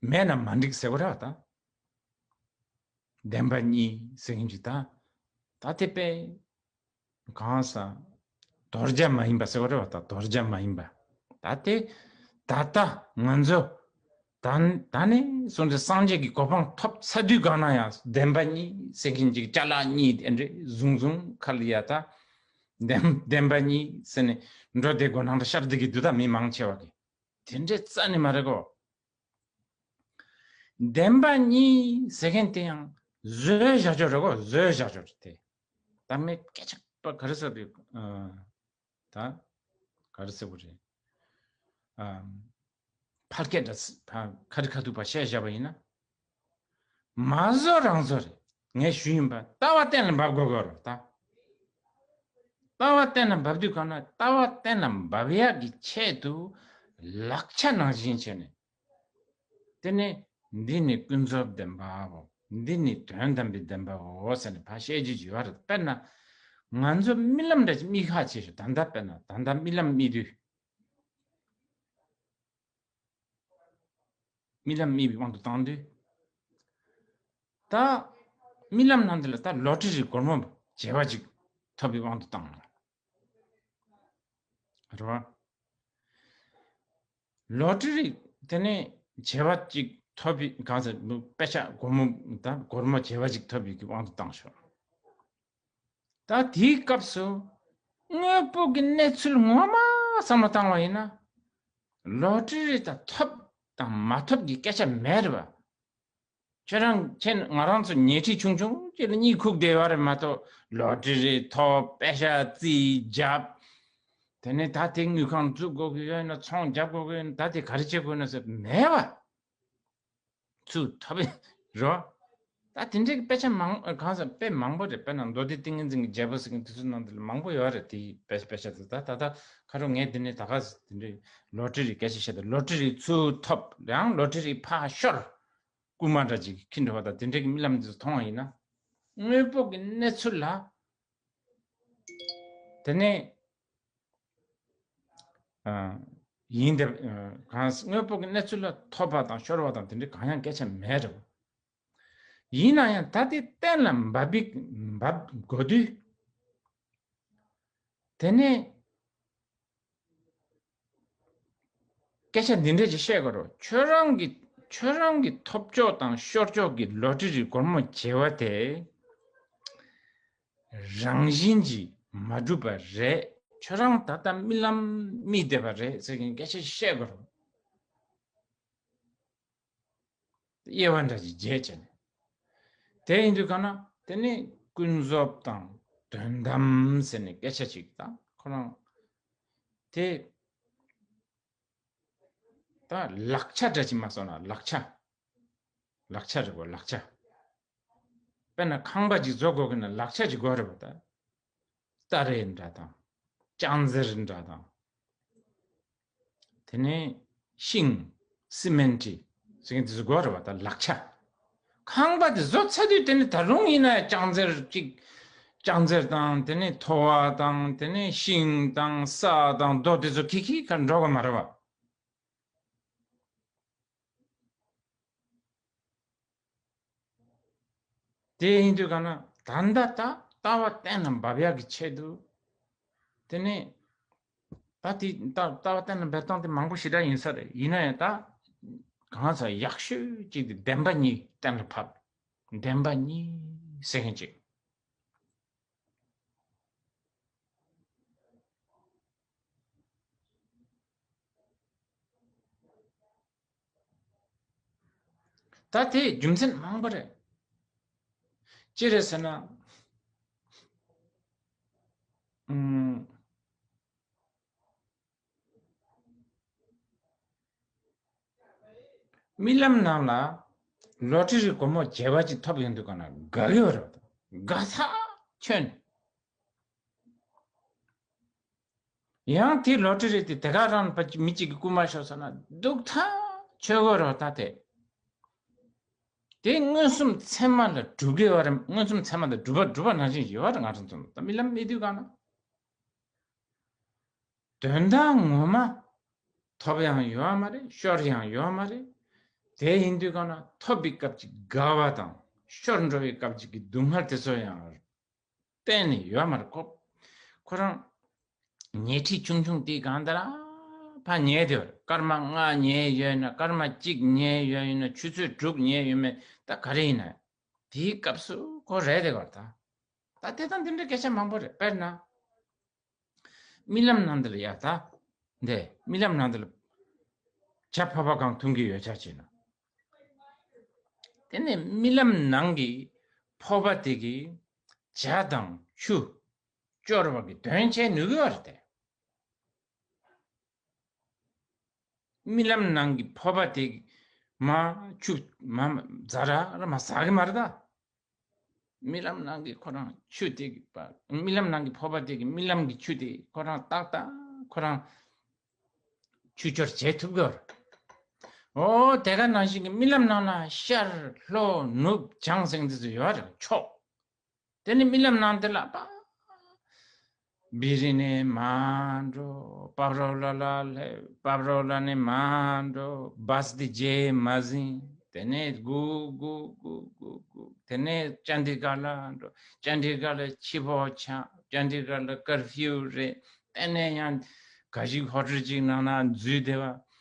མེད་ན་མ་འགྲིག་ཟེར་དགོས་རེད་བ་ད། བདེན་པ་གཉིས་ཟེར་མཁན་ཅིག་ད། ད་དེ་དཔེ། གང་ཟག་དོར་བྱ་མ་ཡིན་པ་ཟེར་བ་རེད་བ་ད། དོར་བྱ་མ་ཡིན་པ། ད་དེ་ད་ལྟ་ང་ཚོ་ད་ད་ནས་བཟུང་སྟེ་སངས་རྒྱས་ཀྱི་གོ་འཕང་ཐོབ་ཚར་དུས་གང་ན་ཡང་བདེན་པ་གཉིས་ཟེར་མཁན་ཅིག་ཅ་ལག་གཉིས་དེ་འདྲས་བཟུང་བཟུང་ཁ་ལ་ཡ་ད། བདེན་བདེན་པ་གཉིས་ཟེར་ནས་འགྲོ་བསྡད་དགོས་སྣང་འདྲ་ཤར་བསྡད་ཀྱི་འདུག་ད་མི་མང་ཆེ་བ་གིས། དེ་འདྲས་རྩ་ནས་མ་རེད་གོ། བདེན་པ་གཉིས་ཟེར་མཁན་དེ་ཡང་བཟོས་བཞག་ཆོག་རེད་གོ། བཟོས་བཞག་ཆོག་རེད་དེ། ད་མི་སྐད་ཆ་པ་ག་རེ་ཟེར་དགོས་རེད། ཨ། ད་ག་རེ་ཟེར་དགོས་རེད། ཨ། ཕལ་སྐད་འདྲ་ཕ་ཁ་རི་ཁ་ཐུག་པ་བཤད་བཞག་པ་ཡིན་ན། མ་བཟོ་རང་བཟོ་རེད། ངས་ཞུས་ཡིན་པ་ལྟ་བ་གཏན་ལ་འབབ་དགོས་དགོས་རེད་ད། ལྟ་བ་གཏན་ལ་འབབ་དུས་གང་ན་ལྟ་བ་གཏན་ལ་འབབ་ཡག་གི་ཆེད་དུ་ལག་ཆ་ནང་བཞིན་བྱས་ནས། དེ་ནས་འདི་ནི་ཀུན་རྫོབ་བདེན་པའོ། འདི་ནི་དོན་དམ་པའི་བདེན་པའོ་ཟེར་ནས་ཕར་བཤད་རྒྱུ་ཅིག་ཡོད་རེད། དཔེར་ན། ང་ཚོ་རྨི་ལམ་འདྲ་ཅིག་རྨི་ཁག་ཆེ་ཤོས་ད་ལྟ་དཔེར་ན་ད་ལྟ་རྨི་ལམ་རྨི་དུས། རྨི་ལམ་རྨིས་པའི་དབང་དུ་བཏང་དུས། ད་རྨི་ལམ་ནང་དེ་ལ་ད་ལོ་ཊི་རི་སྒོར་མོ་བྱེ་བ་ཅིག་ཐོབ་པའི་དབང་དུ་བཏང་། རེད་བ། ལོ་ཊི་རི་དེ་ནས་བྱེ་བ་ཅིག་ཐོབ་པའི་གང་ཟེར་དཔེ་ཆ་སྒོར་མོ་ད་སྒོར་མོ་བྱེ་བ་ཅིག་ཐོབ་པའི་དབང་དུ་བཏང་ཤོག་ད་དེའི་སྐབས་སུ་དངོས་པོ་གི་གནས་ཚུལ་ངོ་མ་བསམ་བློ་བཏང་བ་ཡིན་ན། ལོ་ཊི་རི་དང་ཐོབ་དང་མ་ཐོབ་ཀྱི་སྐད་ཆ་མེད་རེད་བ། ཁྱེད་རང་ཁྱེད་ང་རང་ཚོ་ཉལ་ཁྲི་ཆུང་ཆུང་ཅིག་ལ་གཉིད་ཁུག་བསྡད་ཡོད་རེད་མ་གཏོགས། ལོ་ཊི་རི་ཐོབ། པེ་ཤ་རྩིས་བརྒྱབ། དེ་ནས་ད་དེ་དངུལ་ཁང་བཙུགས་དགོས་ཀྱི་ཡོད་ན། ཚོང་རྒྱག་དགོས་ཀྱི་ཡོད་ན། ད་དེ་ག་རེ་བྱེད་དགོས་ན་ཟེར་མེད་བ། ཚུར་ཐོབ་རོ། ད་དེ་འདྲའི་དཔེ་ཆ་མང་གང་ཟེར་དཔེ་མང་པོ་རེད། དཔེར་ན་མདོ་སྡེ་ཏིང་ངེ་འཛིན་གྱི་རྒྱལ་པོ་ཟེར་མཁན་དེ་ཚོ་ནང་དུ་ལ་མང་པོ་ཡོད་རེད། དེའི་དཔེ་དཔེ་ཆ་དེ་ད་ད་ད་ཁ་རོག་ངས་དེ་ནས་ད་ག་ཟེར་དེ་འདྲའི་ལོ་ཊི་རི་སྐད་ཆ་བཤད་དུས། ལོ་ཊི་རི་ཚུར་ཐོབ་ཡང་ལོ་ཊི་རི་ཕར་ཤོར། རྐུན་མ་འདྲ་ཅིག་འཁྱེར་འགྲོ་བ་དང་དེ་འདྲའི་གི་རྨི་ལམ་དེ་ཚོ་མཐོང་བ་ཡིན་ན། དངོས་པོ་གི་གནས་ཚུལ་ལ། དེ་ནས། ཨ། ཡིན་དེ། ཨ། གང་དངོས་པོ་གི་གནས་ཚུལ་ལ་ཐོབ་པ་དང་ཤོར་བ་དང་དེ་འདྲའི་གང་ཡང་སྐད་ཆ་མེད་རེད། ཡིན་ན་ཡང་ད་དེ་གཏན་ལ་འབབ་པའི་འབབ་དགོས་དུས། དེ་ནས་སྐད་ཆ་འདི་འདྲ་ཅིག་བཤད་དགོས་རེད། ཁྱོད་རང་གི་ཁྱོད་རང་གི་ཐོབ་ཕྱོགས་དང་ཤོར་ཕྱོགས་ཀྱི་ལོ་ཊི་རི་སྒོར་མོ་བྱེ་བ་དེ་རང་བཞིན་གྱིས་མ་གྲུབ་པ་རེད། ཁྱོད་རང་ད་ལྟ་རྨི་ལམ་རྨིས་བསྡད་པ་རེད་ཟེར་མཁན་སྐད་ཆ་བཤད་དགོས་རེད། དབྱེ་བ་འདྲ་ཅིག་འབྱེད་བྱས་ནས། དེ་ཡིན་དུས་གང་ན་དེ་ནི་ཀུན་རྫོབ་དང་དོན་དམ་ཟེར་ནས་སྐད་ཆ་ཅིག་དང་ཁོ་རང་དེ། ད་ལག་ཆ་འདྲ་ཅིག་མ་སོང་ན་ལག་ཆ། ལག་ཆ་རེད་བ། ལག་ཆ། དཔེར་ན་ཁང་པ་ཅིག་བཟོ་དགོས་ཀྱི་ན་ལག་ཆ་ཅིག་དགོས་རེད་བ་ད། སྟ་རེ་འདྲ་དང་། ལྕང་གཟེར་འདྲ་དང་། དེ་ནས་ཤིང་། སི་མེན་ཊི་ཟེར་མཁན་དེ་ཚོ་དགོས་རེད་བ་ད་ལག་ཆ། ཁང་པ་དེ་བཟོ་ཚར་དུས་དེ་ནི་ད་རུང་ཡིན་ན་ལྕང་གཟེར་གཅིག་ལྕང་གཟེར་དང་དེ་ནས་ཐོ་བ་དང་དེ་ནས་ཤིང་དང་ས་དང་རྡོ་དེ་ཚོ་ཁྱི་ཁྱི་ཁར་འགྲོ་གི་མ་རེད་བ། དེ་ཡིན་དུས་གང་ན་ད་ལྟ་ད་ལྟ་བ་གཏན་ལ་འབབ་ཡག་གི་ཆེད་དུ། དེ་ནས་ ད་དེ་ལྟ་ལྟ་བ་གཏན་ལ་འབེབས་སྟངས་དེ་མང་པོ་ཞེ་དྲག་ཡིན་ས་རེད། ཡིན་ན་ཡང་ད་གང་ཟག་ཡག་ཤོས་གཅིག་དེ་བདེན་པ་གཉིས་གཏན་ལ་ཕབ། བདེན་པ་གཉིས་ཟེར་མཁན་གཅིག་ད་དེ་རྒྱུ་མཚན་མང་པོ་རེད། ཅི་རེད་ཟེར་ན། ཨུམ། རྨི་ལམ་ནང་ལ་ལོ་ཊི་རི་སྒོར་མོ་བརྒྱད་པ་ཅིག་ཐོབ་ཡོང་དུས་ག་ན་དགའ་གི་ཡོད་རེད། དགའ་ཐག་ཆོད་ནས། ཡང་དེ་ལོ་ཊི་རི་དེ་དེ་ག་རང་མི་གཅིག་གི་རྐུ་མ་ཤོར་སོང་ན་སྡུག་ཐག་ཆོད་གི་རེད་ད་དེ། དེ་མངོན་སུམ་ཚད་མ་ལ་གྲུབ་ཀྱི་ཡོད་རེད། མངོན་སུམ་ཚད་མ་ལ་གྲུབ་པ་གྲུབ་པ་ནང་བཞིན་ཡོད་རེད། ང་རང་ཚོ་ད་རྨི་ལམ་རྨི་དུས་ག་ན། དོན་དག་ངོ་མ་ཐོབ་ཡང་ཡོད་མ་རེད། ཤོར་ཡང་ཡོད་མ་རེད། དེ་ཡིན་དུས་གང་ན་ཐོབ་པའི་སྐབས་ཀྱི་དགའ་བ་དང་ཤོར་འགྲོ་བའི་སྐབས་ཀྱི་སྡུག་བསྔལ་དེ་ཚོ་ཡང་གཏན་ནས་ཡོད་མ་རེད། ཁོ་ཁོ་རང་ཉལ་ཁྲི་ཆུང་ཆུང་དེའི་སྒང་དེ་ལ་ཕར་ཉལ་དེ་བར་སྐར་མ་ལྔ་ཉལ་ཡོད་ན་སྐར་མ་གཅིག་ཉལ་ཡོད་ཡིན་ན་ཆུ་ཚོད་དྲུག་ཉལ་ཡོད་མེད་ད་ག་རེ་ཡིན་ན་དེའི་སྐབས་སུ་ཁོ་རེད་དེ་བར་ད་ད་དེ་དང་དེ་འདྲའི་སྐད་ཆ་མང་པོ་རེད། དཔེར་ན། རྨི་ལམ་ནང་འདི་ལ་ཡ་ད། འདི་རྨི་ལམ་ནང་འདི་ལ་ཇ་ཕོར་པ་གང་འཐུང་གི་ཡོད་ཆ་བྱས་ན། དེ་ནས་རྨི་ལམ་ནང་གི་ཕོར་པ་དེ་གིས་ཇ་དང་ཆུ་སྐྱོར་བ་གི་དོན་བྱེད་ནུས་ཀྱི་ཡོད་རེད་དེ། རྨི་ལམ་ནང་གི་ཕོར་པ་དེ་མ་ཆུ་མ་ཛ་ར་ར་མ་ཟ་གི་མ་རེད་ད། རྨི་ལམ་ནང་གི་ཁོ་རང་ཆུ་དེ་གི་པ། རྨི་ལམ་ནང་གི་ཕོར་པ་དེ་གི་རྨི་ལམ་གི་ཆུ་དེ་ཁོ་རང་ཏག་ཏག་ཁོ་རང་ཆུ་སྐྱོར་བྱེད་ཐུབ་ཀྱི་ཡོད་རེད། འོ་དེ་ག་ནང་བཞིན་གི་རྨི་ལམ་ནང་ན་ཤར་ལྷོ་ནུབ་བྱང་ཟེར་འདི་ཚོ་ཡོད་རེད་ཕྱོགས། དེ་ནི་རྨི་ལམ་ནང་དེ་ལ་པ། བི་རི་ནས་མར་འགྲོ། པབ་རོ་ལ་ལ་ལ་པབ་རོ་ལ་ནས་མར་འགྲོ། བཱས་དེ་རྗེས་མ་ཟིན། དེ་ནས་སྒུག་སྒུག་སྒུག་སྒུག་སྒུག་དེ་ནས་ཅན་དི་གྷར་ལ་འགྲོ། ཅན་དི་གྷར་ལ་ཕྱི་པོ་ཆགས། ཅན་དི་གྷར་ལ་ཀར་ཕིའུ་རེད། དེ་ནས་ཡང་ག་ཞིག་ཧོ་ཊེལ་ཅིག་ནང་ན་འཛུལ་བསྡད་པ།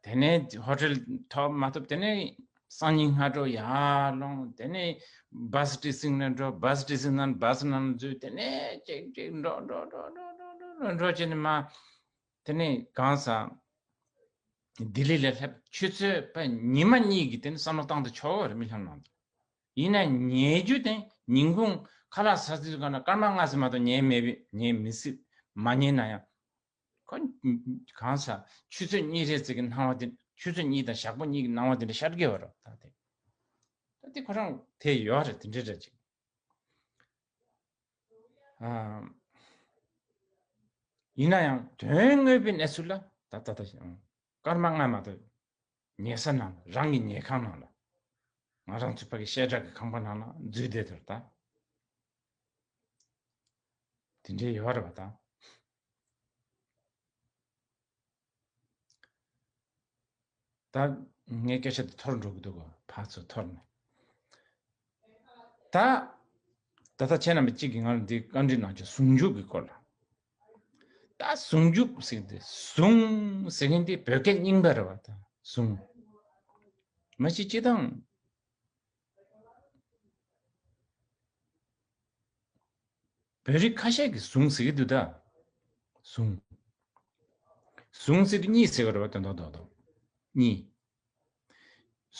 དེ་ནས་ཧོ་ཊེལ་ཐོབ་མ་ཐོབ་དེ་ནས་སང་ཉིན་སྔ་དྲོ་ཡར་ལོངས། དེ་ནས་བཱས་སི་ཊི་སི་ཊེ་ཤན་ལ་འགྲོ། བཱས་སི་ཊི་སི་ཊེ་ཤན་ནང་བཱས་ནང་འཛུལ། དེ་ནས་ཅིག་ཅིག་འགྲོ་འགྲོ་འགྲོ་འགྲོ་འགྲོ་འགྲོ་འགྲོ་བྱས་ནས་མ། དེ་ནས་གང་ས་ལྡི་ལི་ལ་སླེབས། ཆུ་ཚོད་པ་ཉི་མ་གཉིས་ཀྱི་དེ་ནས་བསམ་བློ་བཏང་དུ་ཆོག་རེད་རྨི་ལམ་ནང་དུ། ཡིན་ན་ཉལ་རྒྱུ་དེ་ཉིན་གུང་ཁ་ལག་ཟ་དུས་གང་ན་སྐར་མ་ལྔ་ཙམ་མ་གཏོགས་ཉལ་མེད་པས་ཉལ་མི་སྲིད། མ་ཉལ་ན་ཡང་ཁོ་གང་ཟག་ཆུ་ཚོད་གཉིས་རེ་ཙམ་གྱི་སྣང་བ་དེ། ཆུ་ཚོད་གཉིས་དང་ཞག་པོ་གཉིས་ཀྱི་སྣང་བ་དེ་འདྲ་ཤར་གི་ཡོད་རེད་ད་དེ། ད་དེ་ཁོ་རང་དེ་ཡོད་རེད། དེ་འདྲ་འདྲ་ཅིག་ཨ། ཡིན་ན་ཡང་དོན་དངོས་པོའི་གནས་ཚུལ་ལ་ད་ད་ད་སྐར་མ་ལྔ་མ་གཏོགས་ཉལ་ས་ནང་རང་གི་ཉལ་ཁང་ནང་ལ་ང་རང་ཚོ་ཕ་གི་བཤད་གྲྭ་གི་ཁང་པ་ནང་ལ་འཛུལ་བསྡད་དེར་ད། དེ་འདྲའི་ཡོད་རེད་པ་ད། ད་ངའི་སྐད་ཆ་དེ་འཐོར་འགྲོ་གི་འདུག་གོ་ཕར་ཚུར་འཐོར་ནས། ད་ད་ལྟ་ཁྱེད་རྣམ་པ་གཅིག་གིས་ང་ལ་འདི་བཀའ་འདྲི་གནང་བྱུང་ཟུང་འཇུག་གི་སྐོར་ལ། ད་ཟུང་འཇུག་ཟེར་གི་འདི་ཟུང་ཟེར་མཁན་འདི་བོད་སྐད་རྙིང་པ་རེད་པ་ད་ཟུང་། མ་གཞི་སྤྱིར་བཏང་བོད་རིགས་ཁ་ཤས་ཀྱིས་ཟུང་ཟེར་གྱི་འདུག་ད། ཟུང་། ཟུང་ཟེར་དུས་གཉིས་ཟེར་གྱི་རེད་པ་དོན་དག་རྡོག་རྡོག་གཉིས།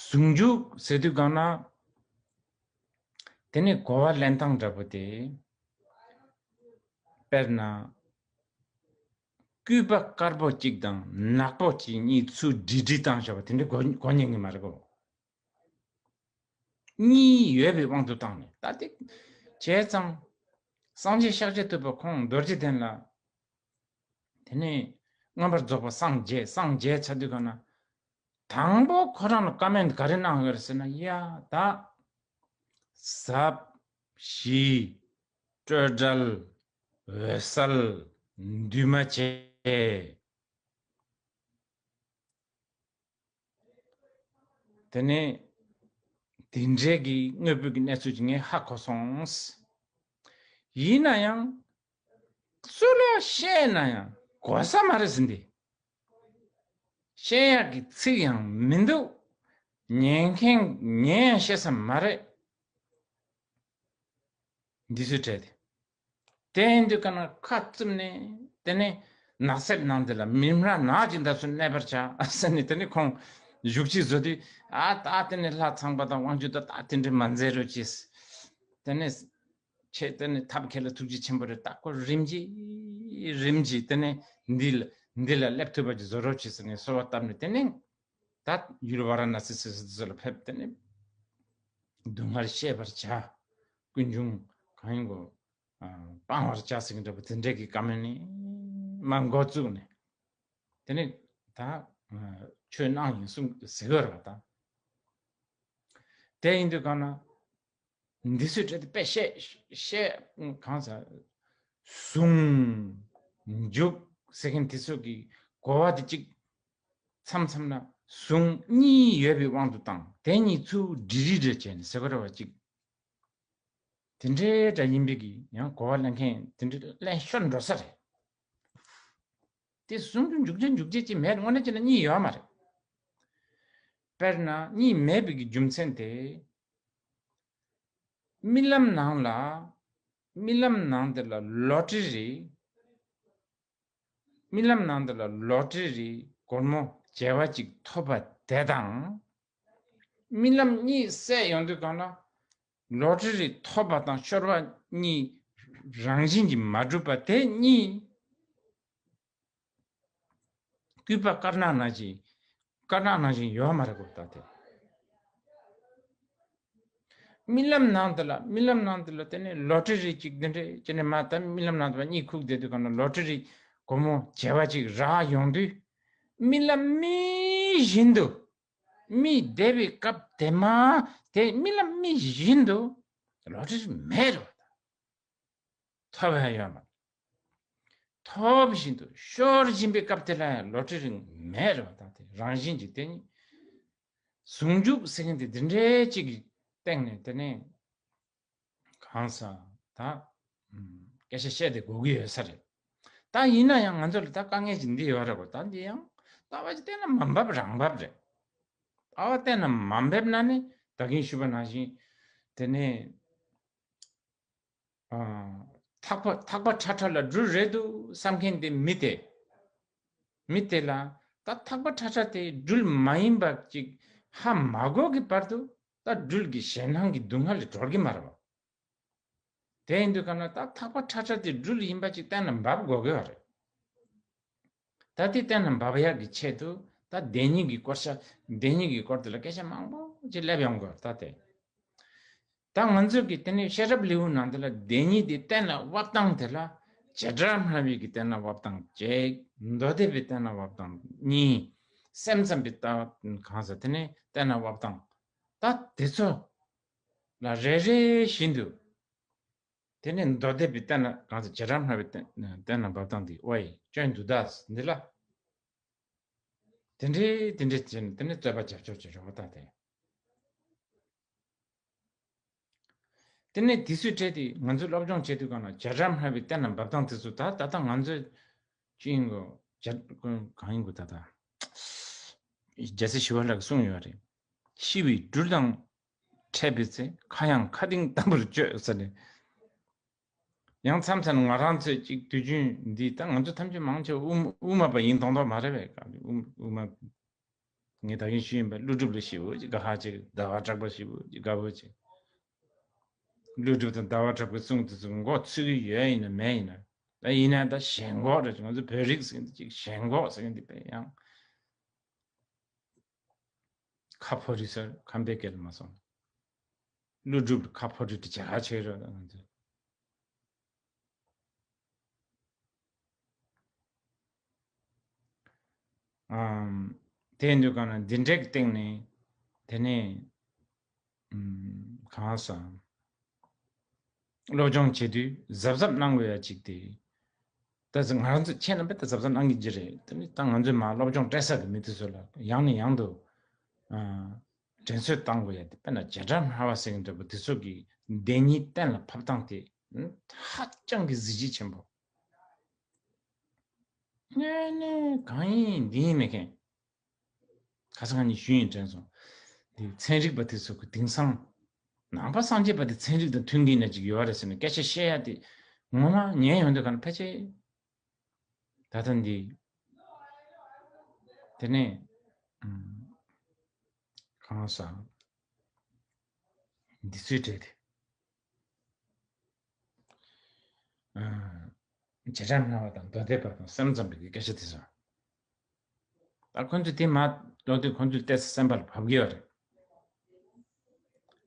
ཟུང་འཇུག་ཟེར་དུས་གང་ན། དེ་ནི་གོ་བ་ལེན་སྟངས་འདྲ་པོ་དེ། དཔེར་ན། སྐུད་པ་དཀར་པོ་གཅིག་དང་ནག་པོ་གཅིག་གཉིས་ཚུར་སྒྲིལ་སྒྲིལ་བཏང་བཞག་པ་དེ་འདྲ་གོ་གོ་ཉན་གྱི་མ་རེད་གོ། གཉིས་ཡོད་པའི་དབང་དུ་བཏང་ནས་ད་དེ་བྱས་ཙང་། སངས་རྒྱས་ཤཱཀྱ་ཐུབ་པ་ཁོང་རྡོ་རྗེ་གདན་ལ། དེ་ནས་མངོན་པར་རྫོགས་པ་སངས་རྒྱས་སངས་རྒྱས་ཚར་དུས་གང་ན། དང་པོ་ཁོ་རང་ལ་བཀའ་མོལ་ག་རེ་གནང་ཡོད་རེད་ཟེར་ན། ཡ་ད། ཟབ། ཞི། སྤྲོས་བྲལ། འོད་གསལ། འདུས་མ་བྱས། དེ་ནས་དེ་འདྲའི་གི་དངོས་པོའི་གི་གནས་ཚུལ་ཅིག་ངས་ཧ་གོ་སོང་། ཡིན་ན་ཡང་། སུ་ལ་བཤད་ན་ཡང་ གོ་ས་མ་རེད་ཟིན་ཏེ། བཤད་ཡག་གི་ཚིག་ཡང་མི་འདུག་ཉན་མཁན་ཉན་ཡང་ཤེས་ས་མ་རེད། འདི་ཚོའི་གྲས་དེ། དེ་ཡིན་དུས་ག་ན་ཁ་བཙུམ་ནས་དེ་ནས་ནགས་གསེབ་ནང་དེ་ལ་མི་མྲ་ནག་ཅིག་འདབས་སུ་གནས་པར་བྱ་ཟེར་ནས། དེ་ནས་ཁོང་བཞུགས་ཁྲི་བཟོ་དུས། ཨ་ད་དེ་ནས་ལྷ་ཚངས་པ་དང་དབང་ཕྱུག་དང་ད་དེ་འདྲ་མ་མཛད་རོགས་གྱིས། དེ་ནས་ཁྱེད་དེ་ནས་ཐབས་མཁས་ལ་ཐུགས་རྗེ་ཆེན་པོ་རེད། ད་ཁོ་རིམ་གྱིས་རིམ་གྱིས་དེ་ནས་འདི་ལ་འདི་ལ་སླེབས་ཐུབ་པ་ཅིག་བཟོ་རོགས་གྱིས་ཟེར་ནས་གསོལ་བ་བཏབ་ནས། དེ་ནས་ད་ཡུལ་ཝཱ་ར་ཎཱ་སི་ཟེར་ས་དེ་ཚོ་ལ་ཕེབས། དེ་ནས་སྡུག་བསྔལ་བཤད་པར་བྱ། ཀུན་འབྱུང་གང་ཡིན་གོ་ཨ་སྤང་བར་བྱ་ཟེར་གྱི་འདྲ་པོ་དེ་འདྲའི་གི་བཀའ་མོལ་ནི་མར་འགོ་བཙུགས་ནས། དེ་ནས་ད་ཨ་ཆོས་གནང་ཡིན་གསུང་ཟེར་གི་རེད་པ། ད་དེ་ཡིན་དུས་གང་ན་འདི་ཚོའི་གྲས་དེ་དཔེ་བཤད་བཤད་གང་ཟེར། ཟུང་འཇུག་ཟེར་མཁན་དེ་ཚོ་གི་གོ་བ་དེ་གཅིག་མཚམས་མཚམས་ན་ཟུང་གཉིས་ཡོད་པའི་དབང་དུ་བཏང་། དེ་གཉིས་ཚུར་སྒྲིལ་རིལ་རེ་བྱས་ནས་ཟེར་གི་རེད་པ། གཅིག་དེ་འདྲའི་འདྲ་ཡིན་པའི་གི་ཡང་གོ་བ་ལེན་མཁན་དེ་འདྲའི་ལེན་ཤོར་འགྲོ་ས་རེད། དེ་ཟུང་དུ་འཇུག་བྱེད་འཇུག་བྱེད་ཅིག་མེད། དངོས་གནས་བྱས་ན་གཉིས་ཡོད་མ་རེད། དཔེར་ན་གཉིས་མེད་པའི་གི་རྒྱུ་མཚན་དེ། རྨི་ལམ་ནང་ལ་རྨི་ལམ་ནང་དེ་ལ་ལོ་ཊི་རི། རྨི་ལམ་ནང་དེ་ལ་ལོ་ཊི་རི་སྒོར་མོ་བྱེ་བ་གཅིག་ཐོབ་པ་དེ་དང་། རྨི་ལམ་གཉིས་བསྲེས་ཡོང་དུས་གང་ལ་ལོ་ཊི་རི་ཐོབ་པ་དང་ཤོར་བ་གཉིས་རང་བཞིན་གྱིས་མ་གྲུབ་པ་དེ་གཉིས། སྐུད་པ་དཀར་ནག་ནང་བཞིན། དཀར་ནག་ནང་བཞིན་ཡོད་མ་རེད་གོ། ད་དེ་རྨི་ལམ་ནང་དུ་ལ་རྨི་ལམ་ནང་དུ་ལ་དེ་ནས་ལོ་ཊི་རི་གཅིག་འདི་འདྲས་ཅི་ནས་མ། ད་རྨི་ལམ་ནང་དུ་ལ་གཉིད་ཁུག་བསྡད་དུས་གང་ན་ལོ་ཊི་རི་སྒོར་མོ་བྱེ་བ་གཅིག་རག་ཡོང་དུས། རྨི་ལམ་རྨི་བཞིན་དུ། རྨི་བསྡད་པའི་སྐབས་དེ་མ་དེ་རྨི་ལམ་རྨི་བཞིན་དུ་ལོ་ཊི་རི་མེད་རེད་པ། ཐོབ་ཡ་ཡོད་མ་རེད། ཐོབ་བཞིན་དུ་ཤོར་བཞིན་པའི་སྐབས་དེ་ལ་ཡང་ལོ་ཊི་རི་མེད་རེད་པ། ད་དེ་རང་བཞིན་གྱིས་དེ་ནི་ཟུང་འཇུག་ཟེར་མཁན་དེ་འདི་འདྲའི་གཅིག་གི་སྟེང་ནས་དེ་ནས་གང་ཟག་ད་སྐད་ཆ་བཤད་དེ་དགོས་ཀྱི་ཡོད་ས་རེད། ད་ཡིན་ན་ཡང་ང་ཚོ་ལ་ད་དཀའ་ངལ་ཅིག་འདི་ཡོད་རེད་གོ། ད་འདི་ཡང་ལྟ་བ་ཅིག་བལྟས་ན་མ་འབབ་རང་འབབ་རེད། ལྟ་བ་བལྟས་ན་མ་འབབ་ན་ནི་ད་གིན་ཞུས་པ་ནང་བཞིན་དེ་ནས། ཨ། ཐག་པ་ཐག་པ་ཁྲ་ཁྲ་ལ་སྦྲུལ་རེད་འདུག་བསམ་མཁན་དེ་མི་དེ། མི་དེ་ལ་ད་ཐག་པ་ཁྲ་ཁྲ་དེ་སྦྲུལ་མ་ཡིན་པ་ཅིག་ཧ་མ་གོ་གི་བར་དུ་ད་སྦྲུལ་གྱི་ཞེད་སྣང་གི་སྡུག་བསྔལ་ལས་གྲོལ་གི་མ་རེད་པ། དེ་ཡིན་དུས་ག་ན་ད་ཐག་པ་ཁྲ་ཁྲ་དེ་སྦྲུལ་ཡིན་པ་ཅིག་བལྟས་ན་འབབ་དགོས་གི་རེད། ད་དེ་བལྟས་ན་འབབ་ཡག་གི་ཆེད་དུ་ད་བདེན་གཉིས་ཀྱི་སྐོར་ཤ་བདེན་གཉིས་ཀྱི་སྐོར་དེ་ལ་སྐད་ཆ་མང་པོ་ཅིག་སླེབས་ཡོང་དགོས་ད་དེ། ད་ང་ཚོ་གི་དེ་ནས་ཤེས་རབ་ལེའུ་ནང་དེ་ལ་བདེན་གཉིས་དེ་གཏན་ལ་དབབ་སྟངས་དེ་ལ་བྱེ་བྲག་སྨྲ་བའི་གི་གཏན་ལ་དབབ་སྟངས་གཅིག་མདོ་སྡེ་པའི་གཏན་ལ་དབབ་སྟངས་གཉིས། སེམས་ཙམ་པའི་ལྟ་བ་གང་ཟག་དེ་ནས་གཏན་ལ་དབབ་སྟངས། ད་དེ་ཚོ་ལ་རེ་རེ་བཞིན་དུ། དེ་ནས་མདོ་སྡེ་པའི་གཏན་ལ་གང་ཟེར་བྱེ་བྲག་སྨྲ་བའི་གཏན་གཏན་ལ་དབབ་སྟངས་འདི་ཨོའི་སྐྱོན་དུ་ད་འདི་ལ། དེ་འདྲའི་དེ་འདྲའི་བྱས་ནས་དེ་ནས་རྩོད་པ་རྒྱབ་ཆོག་ཅེས་རེད་པ་ད་དེ། དེ་ནས་དེ་ཚོའི་གྲས་དེ་ང་ཚོས་སློབ་སྦྱོང་བྱེད་དུས་གང་ལ་བྱེ་བྲག་སྨྲ་བའི་གཏན་ལ་དབབ་སྟངས་དེ་ཚོ་ད་ད་ལྟ་ང་ཚོས་ཅི་ཡིན་གོ་བྱ་གང་ཡིན་གོ་ད་ད། རྒྱལ་སྲས་ཞི་བ་ལྷ་གིས་གསུངས་ཡོད་རེད། ཤི་བའི་སྦྲུལ་དང་འཕྲད་པའི་ཚེ། ཁ་ཡང་ཁ་གདེངས་ལྟ་བུར་སྤྱོད་ཟེར་ནས། ཡང་མཚམས་མཚམས་ང་རང་ཚོས་ཅིག་དུས་རྒྱུན་འདི་ད་ང་ཚོ་ཐམས་ཅད་མང་ཆེ་དབུ་དབུ་མ་པ་ཡིན་མདོག་མདོག་མ་རེད་པས། དབུ་དབུ་མ་ངས་ད་གིན་ཞུས་ཡིན་པ། ཀླུ་སྒྲུབ་ལ་ཞེ་པོ་ཅིག་དགའ་ཧ་ཅིག་ཟླ་བ་གྲགས་པ་ཞེ་པོ་ཅིག་དགའ་པོ་ཅིག་ཀླུ་སྒྲུབ་དང་ཟླ་བ་གྲགས་པའི་གསུང་དེ་ཚོ་མགོ་ཚོས་ཀྱི་ཡོད་ཡིན་ན་མེད་ཡིན་ན། ད་ཡིན་ན་ད་ཞེན་ཁོག་རེད། ང་ཚོ་བོད་རིགས་ཟེར་མཁན་དེ་ཅིག་ཞེན་ཁོག་ཟེར་མཁན་དེ་དཔེ་ཡང་ཁ་ཕོ་རི་སར་ཁམས་པའི་སྐད་ལ་མ་སོང་། ཀླུ་སྒྲུབ་ཁ་ཕོ་རི་དེ་ཇ་ཁ་ཆེ་རེད་ང་ཚོ། ཨམ། དེ་ཡིན་དུས་གང་ན་འདི་འདྲའི་སྟེང་ནས་དེ་ནས་ཨམ། གང་ཟག་སློབ་སྦྱོང་བྱེད་དུས་གཟབ་གཟབ་གནང་དགོས་ཡ་གཅིག་དེ། ད་ང་རང་ཚོ་ཁྱེད་རྣམ་པས་ད་གཟབ་གཟབ་གནང་གི་ཅི་རེད། དེ་ནི་ད་ང་ཚོས་མ་སློབ་སྦྱོང་སྤྲད་ས་གི་མི་དེ་ཚོ་ལ་ཡང་ནས་ཡང་དུ་ཨ། དྲན་གསོ་བཏང་དགོས་ཡ་དེ་དཔེར་ན་བྱེ་བྲག་སྨྲ་བ་ཟེར་མཁན་འདྲ་པོ་དེ་ཚོ་གི་བདེན་གཉིས་གཏན་ལ་ཕབ་སྟངས་དེ་ཧ་ཅང་གི་གཟི་བརྗིད་ཆེན་པོ། དངོས་གནས་གང་ཡིན་འདི་ཡིན་མེད་མཁན། ཁ་སང་ང་གཉིས་ཞུས་ཡིན་དྲན་སོང་། འདི་ཚན་རིག་པ་དེ་ཚོ་གི་དེང་སང་ནང་པ་སངས་རྒྱས་པ་དེ་ཚན་རིག་དང་མཐུན་གྱི་ན་ཅིག་ཡོད་རེད་ཟེར་ནས་སྐད་ཆ་བཤད་ཡ་དེ་ངོ་མ་ཉན་ཡོང་དུས་ག་ན་ཕལ་ཆེར། ད་ལྟ་འདི། དེ་ནས་ཨམ། གང་ཟག་འདི་ཚོའི་གྲས་དེ། ཨ། བྱེ་བྲག་སྨྲ་བ་དང་མདོ་སྡེ་པ་དང་སེམས་ཙམ་པའི་སྐད་ཆ་དེ་ཚོ། ད་ཁོ་ཚོས་དེ་མ་ལྟོས་དུས་ཁོ་ཚོས་ཏོག་ཙམ་སེམས་པ་ལ་བབས་ཀྱི་ཡོད་རེད།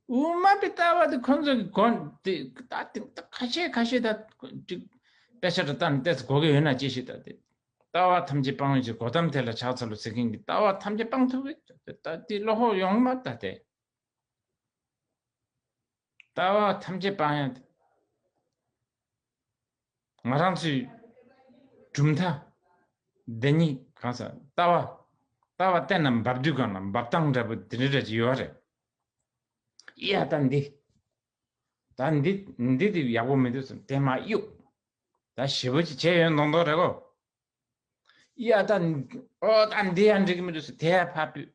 དབུ་མ་པའི་ལྟ་བ་དེ་ཁོ་ཚོ་གི་གོ་དེ་ད་དེ་ད་ཁ་ཤས་ཁ་ཤས་ད་ཅིག་དཔེ་ཆ་རེ་ལྟ་ནས་ཏོག་ཙམ་གོ་གི་ཡོད་ན་ཅི་ཞིག་ད་དེ། ལྟ་བ་ཐམས་ཅད་སྤང་བའི་ཕྱིར་གོ་ཏམ་དེ་ལ་ཕྱག་འཚལ་ལོ་ཟེར་མཁན་གྱི་ལྟ་བ་ཐམས་ཅད་སྤང་ཐུབ་ཀྱི་ད་དེ་བློ་ཁོག་ཡོང་མ་ད་དེ། ལྟ་བ་ཐམས་ཅད་སྤང་ཡ་དེ། ང་རང་ཚོའི་གྲུབ་མཐའ་འདི་ཉིད་གང་ཟག་ལྟ་བ། ལྟ་བ་གཏན་ལ་འབབ་དུས་གང་ལ་འབབ་སྟངས་འདྲ་པོ་དེ་འདྲ་འདྲ་ཅིག་ཡོད་རེད། ཡ་ད་འདི། ད་འདི་འདི་དེ་ཡག་པོ་མི་འདུག་ཟེར་དེ་མ་གཡུག་ད་ཞེ་པོ་ཅིག་བྱས་ཡོད་མདོག་མདོག་རེད་གོ། ཡ་ད། ཨོ་ད་འདི་ཡང་འགྲིག་གི་མི་འདུག་ཟེར་དེ་ཡང་ཕར་ཕུད།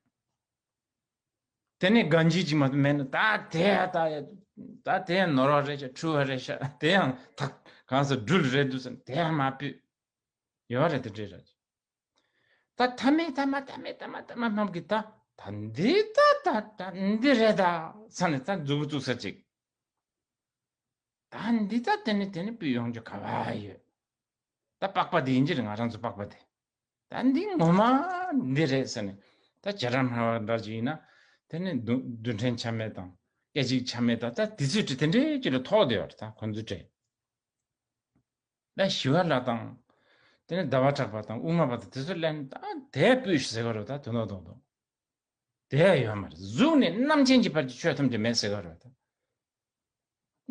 དེ་ནས་གང་ཅི་ཅིག་མ་མེད་ན་ད་དེ་ཡང་ད་ཡ། ད་དེ་ཡང་ནོར་བ་རེད་ཤག་འཁྲུལ་བ་རེད་ཤག་དེ་ཡང་ཐག་གང་ཟེར་འགྲུལ་རེད་འདུག་ཟེར་དེ་ཡང་མ་ཕུད། ཡོད་རེད་དེ་འདྲས་རེད། ད་ཐ་མའི་ཐ་མ་ཐ་མའི་ཐ་མ་ཐ་མ་རྣམས་ཀྱིས་ད་ད་འདི་ད་ད་ད་འདི་རེད་ད་ས་ནས་ད་མཛུབ་གུ་བཙུགས་ས་ཅིག་ད་འདི་ད་དེ་ནས་དེ་ནས་ཕུད་ཡོང་རྒྱུ་ག་བ་ཡོད། ད་པགས་པ་དེ་ཡིན་གྱི་རེད། ང་རང་ཚོ་པགས་པ་དེ། ད་འདི་ངོ་མ་འདི་རེད་ཟེར་ནས། ད་བྱེ་བྲག་སྨྲ་བ་འདྲ་ཅིག་ཡིན་ན། དེ་ནས་རྡུལ་རྡུལ་ཕྲན་ཆ་མེད་དང་སྐད་ཅིག་ཆ་མེད་དང་ད་དེ་ཚོའི་གྲས་དེ་འདྲའི་ཅིག་ལ་ཐོགས་བསྡད་ཡོད་རེད་ད་ཁོ་ཚོའི་གྲས། ད་ཞི་བ་ལྷ་དང་། དེ་ནས་ཟླ་བ་གྲགས་པ་དང་དབུ་མ་པ་དང་དེ་ཚོ་ལན་ད་དེ་སྤུས་ཟེར་ག་རེད་ད་དོན་དག་རྡོག་རྡོག་དེ་ཡང་ཡོད་མ་རེད། གཟུགས་ནས་རྣམ་མཁྱེན་གྱི་བར་གྱི་ཆོས་ཐམས་ཅད་མེད་ཟེར་ག་རེད་ད།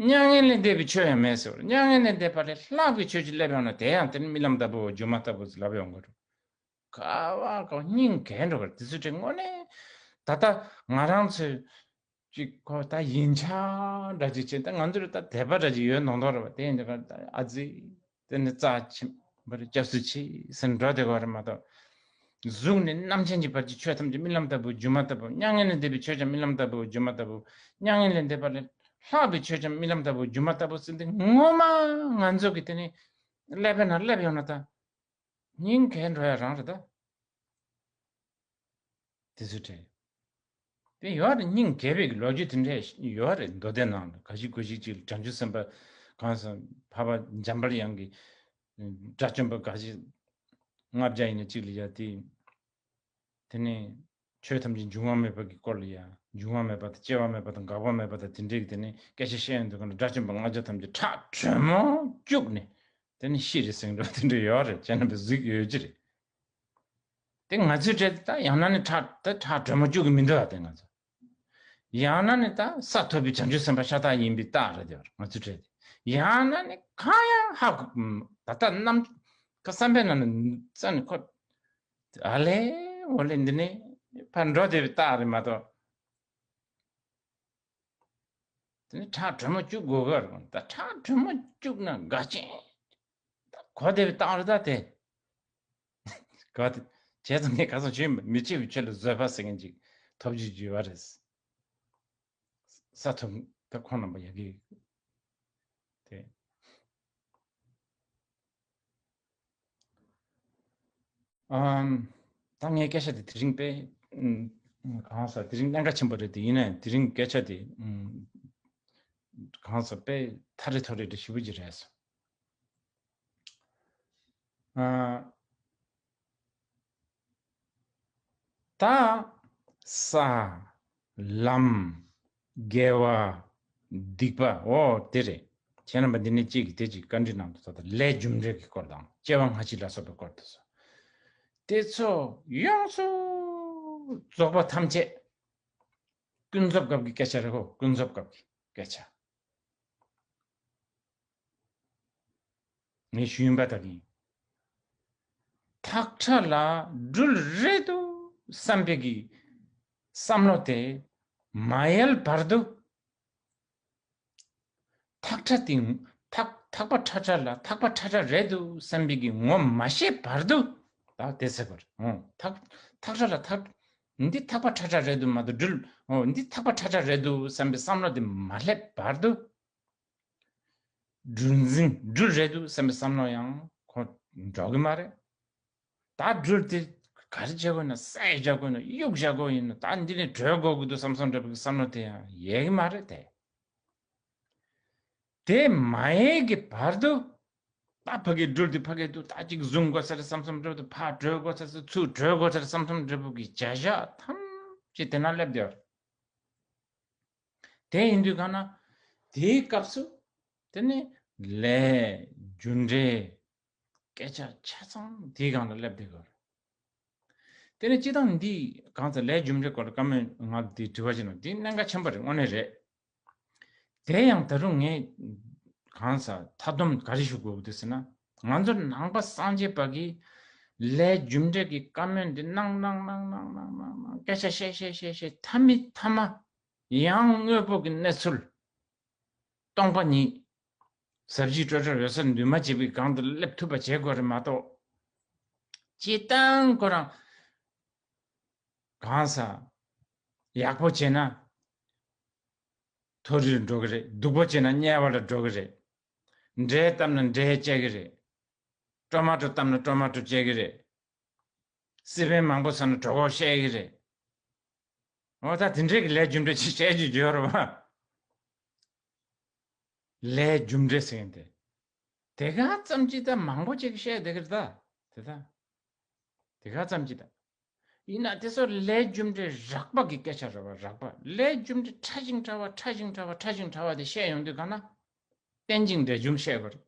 མྱ་ངན་ལས་འདས་པའི་ཆོས་ཡང་མེད་ཟེར་བ་རེད། མྱ་ངན་ལས་འདས་པ་ལས་ལྷག་པའི་ཆོས་ཅིག་སླེབས་ཡོང་ན་དེ་ཡང་དེ་ནི་རྨི་ལམ་ལྟ་བུའོ་སྒྱུ་མ་ལྟ་བུ་ཟེར་ལབ་ཡོང་གི་རེད། ག་བ་ག་སྙིང་གས་འགྲོ་གི་རེད། དེ་ཚོའི་གྲས་དངོས་གནས་ད་ལྟ་ང་རང་ཚོས་ཅིག་ཁོ་ད་ཡིན་ཆ་འདྲ་ཅིག་བྱས་ད་ང་ཚོར་ད་དད་པ་འདྲ་ཅིག་ཡོད་མདོག་མདོག་རེད་བ། དེ་ཡིན་དུས་ད་ཨ་ཙི་དེ་ནི་རྩ་ཆེན་པོ་རེད། སྐྱབས་སུ་མཆི་ཟེར་འགྲོ་བསྡད་དགོས་རེད་མ་གཏོགས། གཟུགས་ནས་རྣམ་མཁྱེན་གྱི་བར་གྱི་ཆོས་ཐམས་ཅད་རྨི་ལམ་ལྟ་བུ་སྒྱུ་མ་ལྟ་བུ། མྱ་ངན་ལས་འདས་པའི་ཆོས་ཀྱང་རྨི་ལམ་ལྟ་བུ་སྒྱུ་མ་ལྟ་བུ། མྱ་ངན་ལས་འདས་པ་ལས་ལྷག་པའི་ཆོས་ཀྱང་རྨི་ལམ་ལྟ་བུ་སྒྱུ་མ་ལྟ་བུ་ཟེར་འདི་ངོ་མ་ང་ཚོ་གི་དེ་ནི་ཀླད་པའི་ནང་སླེབས་ཡོང་ན་ད་སྙིང་གས་འགྲོ་ཡ་རང་རེད་ད། དེ་ཚོའི་གྲས། དེ་ཡོད་རེད། སྙིང་གས་པའི་ལོ་རྒྱུས་དེ་འདྲས་ཡོད་རེད། མདོ་སྡེ་ནང་ལ་ག་ཞིག་གོ་ཞིག་ཅིག་བྱང་ཆུབ་སེམས་དཔའ་གང་ཟག་འཕགས་པ་འཇམ་དཔལ་དབྱངས་ཀྱི་དགྲ་བཅོམ་པ་ག་ཞིག་ལྔ་བརྒྱ་ཡིན་ན་གཅིག་ལ་ཡ་དེ། དེ་ནས་ཆོས་ཐམས་ཅད་འབྱུང་བ་མེད་པ་གི་སྐོར་ལ་ཡ། འབྱུང་བ་མེད་པ་དང་སྐྱེ་བ་མེད་པ་དང་འགག་པ་མེད་པ་དང་དེ་འདྲས་ཀྱི་དེ་ནས་སྐད་ཆ་བཤད་ཡོང་དུས་གང་ལ་དགྲ་བཅོམ་པ་ལྔ་བརྒྱ་ཐམས་ཅད་ཁྲག་དྲོན་མོ་སྐྱུགས་ནས་དེ་ནས་ཤི་རེ་ཟིན་འགྲོ་དེ་འདྲ་ཡོད་རེད། ཁྱེད་རྣམ་པས་གཟིགས་ཡོད་ཀྱི་རེད། དེ་ང་ཚོའི་གྲས་ད་ཡང་ན་ནི་ཁྲག་ད་ཁྲག་དྲོན་མོ་སྐྱུག་གི་མི་འདུག་ཨ། དེ་ང་ཚོ་ཡང་ན་ནི་ད་ས་ཐོབ་པའི་བྱང་ཆུབ་སེམས་དཔའ་ཤ་སྟག་ཡིན་པའི་རྟགས་རེད། དེ་ང་ཚོའི་གྲས་དེ་ཡང་ན་ནི་གང་ཡང་ཧ་གོ་ད་ལྟ་རྣམ་ཁ་བསམ་པའི་ནང་ནས་རྩ་ནས་ཁོ་ཨ་ལེ་འོ་ལེ་འདི་ནས་ཕར་འགྲོ་བསྡད་པའི་རྟགས་རེད་མ་གཏོགས། དེ་ནི་ཁྲག་དྲོན་མོ་སྐྱུག་དགོས་གི་རེད། ད་ཁྲག་དྲོན་མོ་སྐྱུག་ན་དགའ་ཅན་ད་གོ་བདེ་བའི་རྟགས་རེད་ད་དེ། གོ་དེ་བྱས་ཙང་ངས་ག་ཚོད་བྱས་མི་བྱེད་པའི་ཆེད་ལ་བཟོད་པ་ཟེར་མཁན་ཅིག་ཐོབ་རྒྱུ་བརྗོད་པ་རེད། ས་ཐོབ་ད་ཁོང་རྣམ་པ་ཡ་གི་དེ། ཨམ། ད་ངའི་སྐད་ཆ་དེ་དེ་རིང་དཔེ་ཨམ། གང་ཟེར་དེ་རིང་གནད་འགག་ཆེན་པོ་རེད་དེ། ཡིན་ནའི་དེ་རིང་སྐད་ཆ་དེ་ཨམ། གང་ཟེར་དཔེ་ཐག་རིང་ཐག་རིང་དེ་ཞེ་པོ་ཅིག་རེད་སོང་། ཨ། ད་ས། ལམ། དགེ་བ། སྡིག་པ། འོ་དེ་རེད། ཁྱེད་རྣམ་པ་འདི་ནས་གཅིག་གིས་དེ་གཅིག་བཀའ་འདྲི་གནང་འདུག་ད་ལྟ་ལས་རྒྱུ་འབྲས་ཀྱི་སྐོར་དང་སྐྱེ་བ་སྔ་ཕྱི་ལ་སོགས་པའི་སྐོར་དུ་སོ། དེ་ཚོ་ཡོངས་སུ་རྫོགས་པ་ཐམས་ཅད་ཀུན་རྫོབ་སྐབས་ཀྱི་སྐད་ཆ་རེད་ཧོ། ཀུན་རྫོབ་སྐབས་ཀྱི་སྐད་ཆ། ངས་ཞུས་ཡིན་པ་ལྟར་ཡིན། ཐག་ཁྲ་ལ་སྦྲུལ་རེད་འདུག་བསམ་པའི་གི་བསམ་བློ་དེ་མ་ཡལ་བར་དུ། ཐག་ཁྲ་དེ་ཐག་ ཐག་པ་ཁྲ་ཁྲ་ལ་ཐག་པ་ཁྲ་ཁྲ་རེད་འདུག་བསམ་པའི་གི་ངོ་མ་ཤེས་བར་དུ། ད་དེ་ཟེར་བར། ཨོ། ཐག་ཐག་ཁྲ་ལ་ཐག་འདི་ཐག་པ་ཁྲ་ཁྲ་རེད་འདུག་མ་གཏོགས་སྦྲུལ། ཨོ། འདི་ཐག་པ་ཁྲ་ཁྲ་རེད་འདུག་བསམ་པའི་བསམ་བློ་དེ་མ་སླེབས་བར་དུ། སྦྲུལ་འཛིན་སྦྲུལ་རེད་འདུག་བསམ་པའི་བསམ་བློ་ཡང་ཁོ་འགྲོ་གི་མ་རེད། ད་སྦྲུལ་དེ་ག་རེ་བྱ་དགོས་ན། བསད་བྱ་དགོས་ན། གཡུག་བྱ་དགོས་ཡིན་ན། ད་འདི་ནས་བྲོས་དགོས་ཀྱི་འདུག་བསམ་བསམ་འདྲ་པོའི་བསམ་བློ་དེ་ཡང་ཡལ་གི་མ་རེད་དེ། དེ་མ་ཡལ་གི་བར་དུ། ད་ཕ་གི་སྦྲུལ་དེ་ཕ་གི་འདུག་ད་ཅིག་བཟུང་དགོས་ས་རེད་བསམ་བསམ་འདྲ་པོ་དེ། ཕར་བྲོས་དགོས་ས་རེད། ཚུར་བྲོས་དགོས་ས་རེད་བསམ་བསམ་འདྲ་པོ་གི་བྱ་བཞག་ཐམས་ཅད་དེ་ན་སླེབས་བསྡད་ཡོད་རེད། དེ་ཡིན་དུས་གང་ན། དེའི་སྐབས་སུ་དེ་ནི་ལས་རྒྱུ་འབྲས་སྐད་ཆ་ཆ་ཚང་དེའི་སྒང་ལ་སླེབས་བསྡད་ཡོད་རེད། དེ་ནི་སྤྱིར་བཏང་འདི་གང་ཟག་ལས་རྒྱུ་འབྲས་སྐོར་ལ་བཀའ་མོལ་ང་འདི་དྲི་བ་ཞིག་ནང་འདི་གནད་འགག་ཆེན་པོ་རེད། དངོས་གནས་རེད། དེ་ཡང་ད་རུང་ངས་གང་ཟག་མཐའ་སྡོམ་ག་རེ་ཞུ་དགོས་ཀྱི་འདུག་ཟེར་ན། ང་ཚོ་ནང་པ་སངས་རྒྱས་པ་གིས་ལས་རྒྱུ་འབྲས་ཀྱི་བཀའ་མོལ་འདི་གནང་གནང་གནང་གནང་གནང་གནང་སྐད་ཆ་བཤད་བཤད་བཤད་བཤད་མཐའ་མའི་མཐའ་མ། ཡང་དངོས་པོ་གི་གནས་ཚུལ་སྟོང་པ་ཉིད། ཟབ་ཞི་སྤྲོས་བྲལ་འོད་གསལ་འདུས་མ་བྱས་པའི་སྒང་དུ་སླེབས་ཐུབ་པ་བྱེད་དགོས་རེད་མ་གཏོགས། སྤྱིར་བཏང་ཁོ་རང་གང་ཟག་ཡག་པོ་བྱས་ན་མཐོ་རིས་འགྲོ་གི་རེད། སྡུག་པོ་བྱས་ན་དམྱལ་བ་ལ་འགྲོ་གི་རེད། འབྲས་བཏབ་ན་འབྲས་སྐྱེ་གི་རེད། ཊོ་མ་ཊོ་བཏབ་ན་ཊོ་མ་ཊོ་སྐྱེ་གི་རེད། སི་པན་མང་པོ་ཟ་ན་གྲོད་ཁོག་བཤལ་གི་རེད། འོ་ད་དེ་འདྲའི་གི་ལས་རྒྱུ་འབྲས་ཅིག་བཤད་རྒྱུ་ཡོད་རེད་བ། ལས་རྒྱུ་འབྲས་ཟེར་མཁན་དེ། དེ་ག་ཙམ་ཅིག་ད་མང་པོ་ཅིག་བཤད་བསྡད་གི་རེད་ད། དེ་ད། དེ་ག་ཙམ་ཅིག་ད། ཡིན་ན་དེ་ཚོ་ལས་རྒྱུ་འབྲས་རགས་པ་གི་སྐད་ཆ་རེད་བ། རགས་པ། ལས་རྒྱུ་འབྲས་ཕྲ་ཞིང་ཕྲ་བ། ཕྲ་ཞིང་ཕྲ་བ། ཕྲ་ཞིང་ཕྲ་བ་དེ་བཤད་ཡོང་དུས་གང་ན། རྟེན་ཅིང་འབྲེལ་འབྱུང་བཤད་དགོས་རེད།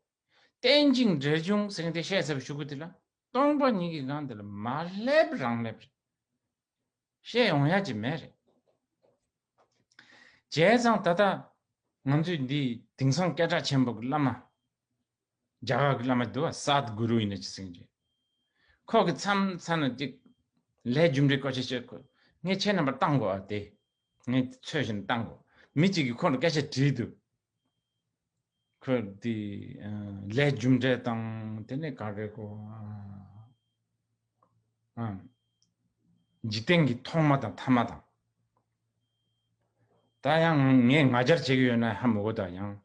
རྟེན་ཅིང་འབྲེལ་འབྱུང་ཟེར་མཁན་དེ་བཤད་ཚར་བའི་གཞུག་གུ་དེ་ལ་སྟོང་པ་ཉིད་ཀྱི་སྒང་དེ་ལ་མ་སླེབས་རང་སླེབས་རེད། བཤད་ཡོང་ཡ་ཅིག་མེད་རེད། བྱས་ཙང་ད་ལྟ་ང་ཚོས་འདི་དེང་སང་སྐད་གྲགས་ཆེན་པོ་གི་བླ་མ། རྒྱ་གར་གྱི་བླ་མ་འདུག་བ། སཱད་གུ་རུ་ཡིན་ན་ཅི་ཟེར་གྱི་རེད། ཁོ་གི་མཚམས་མཚམས་ན་ཅིག་ལས་རྒྱུ་འབྲས་སྐོར་ཆ་བཤད། ཁོ་ངས་ཁྱེད་རྣམ་པར་བཏང་དགོས་ཨ། དེ་ངས་འཚོལ་བཞིན་བཏང་དགོས། མི་གཅིག་གིས་ཁོ་ལ་སྐད་ཆ་དྲིས་འདུག་ཁོ་དེ་ལས་རྒྱུ་འབྲས་དང་དེ་ནས་ག་རེ་གོ། འཇིག་རྟེན་གྱི་ཐོག་མ་དང་ཐ་མ་དང་། ད་ཡང་ངས་ང་རྒྱལ་བྱེད་ཀྱི་ཡོད་ན་ཧ་མི་གོ། ད་ཡང་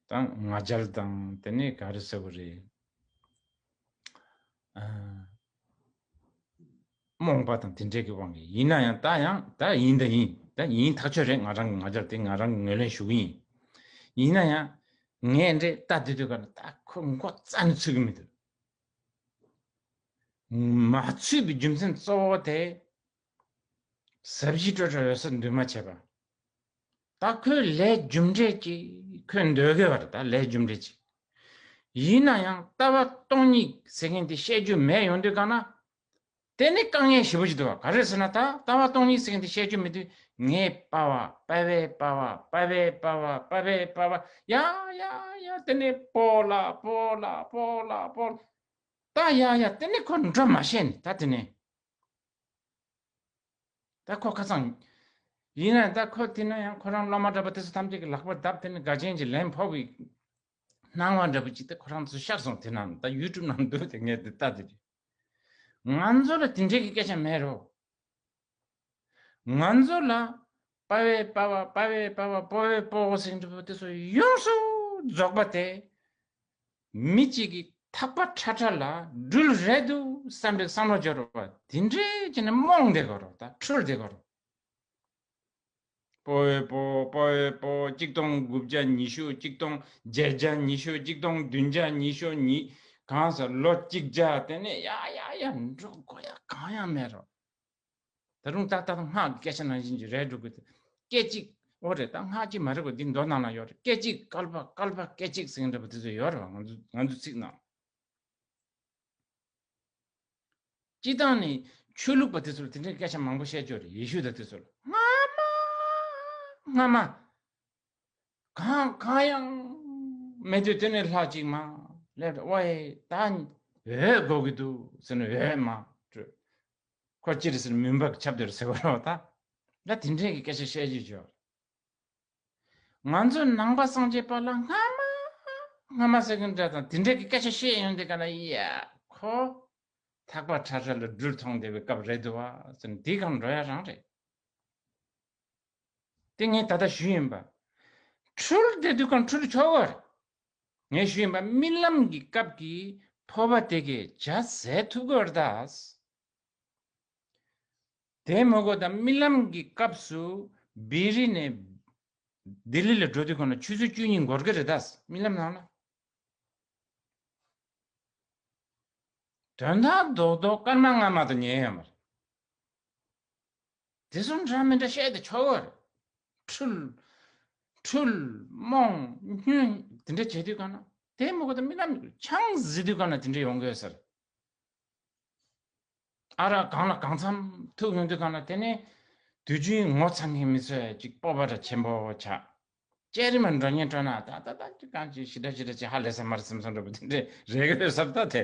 ད་ང་རྒྱལ་དང་དེ་ནས་ག་རེ་ཟེར་བ་རེད། རྨོངས་པ་དང་དེ་འདྲས་ཀྱི་དབང་གིས། ཡིན་ན་ཡང་ད་ཡང་ད་ཡིན་ད་ཡིན། ད་ཡིན་ཐག་ཆོད་རེད། ང་རང་གི་ང་རྒྱལ་དེ་ང་རང་གི་ངོས་ལེན་ཞུ་གི་ཡིན། ཡིན་ན་ཡང་ངས་འདྲས་ལྟ་དུས་དུས་ག་ལ་ད་ཁོ་མགོ་རྩ་ནས་ཚོད་ཀྱི་མི་འདུག་མ་ཚུད་པའི་རྒྱུ་མཚན་གཙོ་བོ་དེ། ཟབ་ཞི་སྤྲོས་བྲལ་འོད་གསལ་འདུས་མ་བྱས་པ། ད་ཁོའི་ལས་རྒྱུ་འབྲས་ཀྱིས་ཁོས་འདོད་གི་བ་རེད། ད་ལས་རྒྱུ་འབྲས་ཀྱིས། ཡིན་ན་ཡང་ལྟ་བ་སྟོང་ཉིད་ཟེར་མཁན་དེ་བཤད་རྒྱུ་མེད་ཡོང་དུས་གང་ན། དེ་ནི་དཀའ་ངལ་ཞེ་པོ་ཞིག་འདུག་བ། ག་རེ་ཟེར་ན་ད་ལྟ་བ་སྟོང་ཉིད་ཟེར་མཁན་དེ་བཤད་རྒྱུ་མེད་དུས། ངས་པ་བ་པ་བའི་པ་བ་པ་བའི་པ་བ་པ་བའི་པ་བ་ཡ་ཡ་ཡ། དེ་ནི་པོ་ལ་པོ་ལ་པོ་ལ་པོ་ལ། ད་ཡ་ཡ་དེ་ནི་ཁོ་འགྲོ་མ་ཤེས་ནི་ད་དེ་ནི། ད་ཁོ་ཁ་སང་། ཡིན་ན་ད་ཁོ་དེ་ན་ཡང་ཁོ་རང་སློབ་མ་འདྲ་པོ་དེ་ཚོ་ཐམས་ཅད་ཀྱི་ལག་པར་བརྡབ། དེ་ནི་དགའ་ཆེན་གྱི་ལན་ཕོག་པའི་སྣང་བ་འདྲ་པོ་ཅིག་དེ་ཁོ་རང་ཚོ་ཤར་སོང་། དེ་ནང་ད་ཡུ་ཊུབ་ནང་འདུག་དེ་ངས་དེ་ལྟ་དེ་རེད། ང་ཚོ་ལ་དེ་འདྲའི་གི་སྐད་ཆ་མེད་རོ། ང་ཚོ་ལ་པ་བའི་པ་བ་པ་བའི་པ་བ་པོ་བའི་པོ་ཟེར་འདྲ་པོ་དེ་ཚོ་ཡོངས་སུ་རྫོགས་པ་དེ། མི་གཅིག་གིས་ཐག་པ་ཁྲ་ཁྲ་ལ་སྦྲུལ་རེད་འདུག་བསམ་པའི་བསམ་བློ་འབྱོར་བ་དེ་འདྲའི་བྱས་ནས་རྨོངས་བསྡད་དགོས་རོགས། ད་འཁྲུལ་བསྡད་དགོས་རོགས། པོ་ཨེ་པོ། པོ་ཨེ་པོ། གཅིག་སྟོང་དགུ་བརྒྱ་ཉི་ཤུ། གཅིག་སྟོང་བརྒྱད་བརྒྱ་ཉི་ཤུ། གཅིག་སྟོང་བདུན་བརྒྱ་ཉི་ཤུ་ཉིས། གང་ཟེར་ལོ་གཅིག་བརྒྱ་དེ་ནས་ཡ་ཡ་ཡ་འགྲོ་དགོས་ཡ་གང་ཡང་མེད་རོགས། ད་རུང་ད་ལྟ་སྔགས་ཀྱི་སྐད་ཆ་ནང་བཞིན་གྱི་རེད་འགྲོ་དགོས་ཏེ། སྐད་ཅིག་འོ་རེད། ད་སྔགས་ཅིག་མ་རེད་གོ། འདི་མདོ་ནང་ལ་ཡོད་རེད། སྐད་ཅིག་བསྐལ་པ་བསྐལ་པ་སྐད་ཅིག་ཟེར་མཁན་འདྲ་པོ་དེ་ཚོ་ཡོད་རེད་བ། ང་ཚོ་ང་ཚོ་ཚིག་ནང་། སྤྱི་བཏང་ནས་ཆོས་ལུགས་པ་དེ་ཚོ་ལ་དེ་འདྲའི་སྐད་ཆ་མང་པོ་བཤད་ཀྱི་ཡོད་རེད། ཡེ་ཤུ་དང་དེ་ཚོ་ལ་སྔ་མ་སྔ་མ། གང་གང་ཡང་མེད་དུས་དེ་ནས་ལྷ་གཅིག་མར་སླེབས། ཝའི་ད་འོད་དགོས་ཀྱི་འདུག་ཟེར་ནས་འོད་མར་སྤྲོས། ཁོ་ཅི་རེད་ཟེར་ན་མུན་པ་གི་ཁྱབ་བརྡལ་ཟེར་བ་རེད་བ། ད་ད་དེ་འདྲའི་གི་སྐད་ཆ་བཤད་ཀྱི་ཡོད། ང་ཚོ་ནང་པ་སངས་རྒྱས་པ་ལ་སྔ་མ་ སྔ་མ་ཟེར་མཁན་འདྲ་དང་དེ་འདྲ་གི་སྐད་ཆ་བཤད་ཡོང་དུས་ག་ན་ཡ་ཁོ་ཐག་པ་ཁྲ་ཁྲ་ལ་སྦྲུལ་མཐོང་བསྡད་པའི་སྐབས་རེད་འདུག་བ་ཟེར་ནས་དེའི་སྒང་འགྲོ་ཡ་རང་རེད། དེ་ངས་ད་ལྟ་ཞུས་ཡིན་པ། འཁྲུལ་བསྡད་དུས་གང་འཁྲུལ་ཆོག་གི་རེད། ངས་ཞུས་ཡིན་པ་རྨི་ལམ་གྱི་སྐབས་ཀྱི་འཕོ་བ་དེ་གས་བྱ་ཟད་ཐུབ་ཀྱི་རེད་ད། དེ་མ་གོ་ད་རྨི་ལམ་གྱི་སྐབས་སུ་བེ་རི་ནས་ལྡི་ལི་ལ་འགྲོ་དུས་གང་ལ་ཆུ་ཚོད་བཅུ་གཉིས་འགོར་གྱི་རེད་ད། རྨི་ལམ་ནང་ལ། དོན་དག་རྡོག་རྡོག་སྐར་མ་ལྔ་མ་གཏོགས་ཉན་ཡོད་མ་རེད། དེ་ཚོ་འདྲ་མི་འདྲ་བཤད་དེ་ཆོག་གི་རེད། འཁྲུལ། འཁྲུལ། རྨོངས། སྨྱོན། དེ་འདྲ་བྱེད་དུས་གང་ན་དེ་མ་གོ་ད་རྨི་ལམ་ཆང་བཟི་དུས་གང་ན་དེ་འདྲ་ཡོང་གི་ཡོད་ས་རེད། ཨ་རག་གང་ལ་གང་འཚམ་ཐུག་ཡོང་དུས་གང་ན་དེ་ནས་དུས་རྒྱུན་ངོ་ཚ་མཁན་མི་ཚོས་ཅིག་སྤོབས་པ་འདྲ་ཆེན་པོ་ཆགས། ཅེ་རི་མ་འགྲོ་ཉེན་སྤྲོ་ན་ད་ད་ད་ཅིག་གང་ཅིག་ཞི་དྲག་ཞི་དྲག་ཅིག་ཧ་ལས་ས་མ་རེད་བསམ་བསམ་འདྲ་པོ་དེ་འདྲས་རེ་གི་ཡོད་ས་རེད་ད་དེ།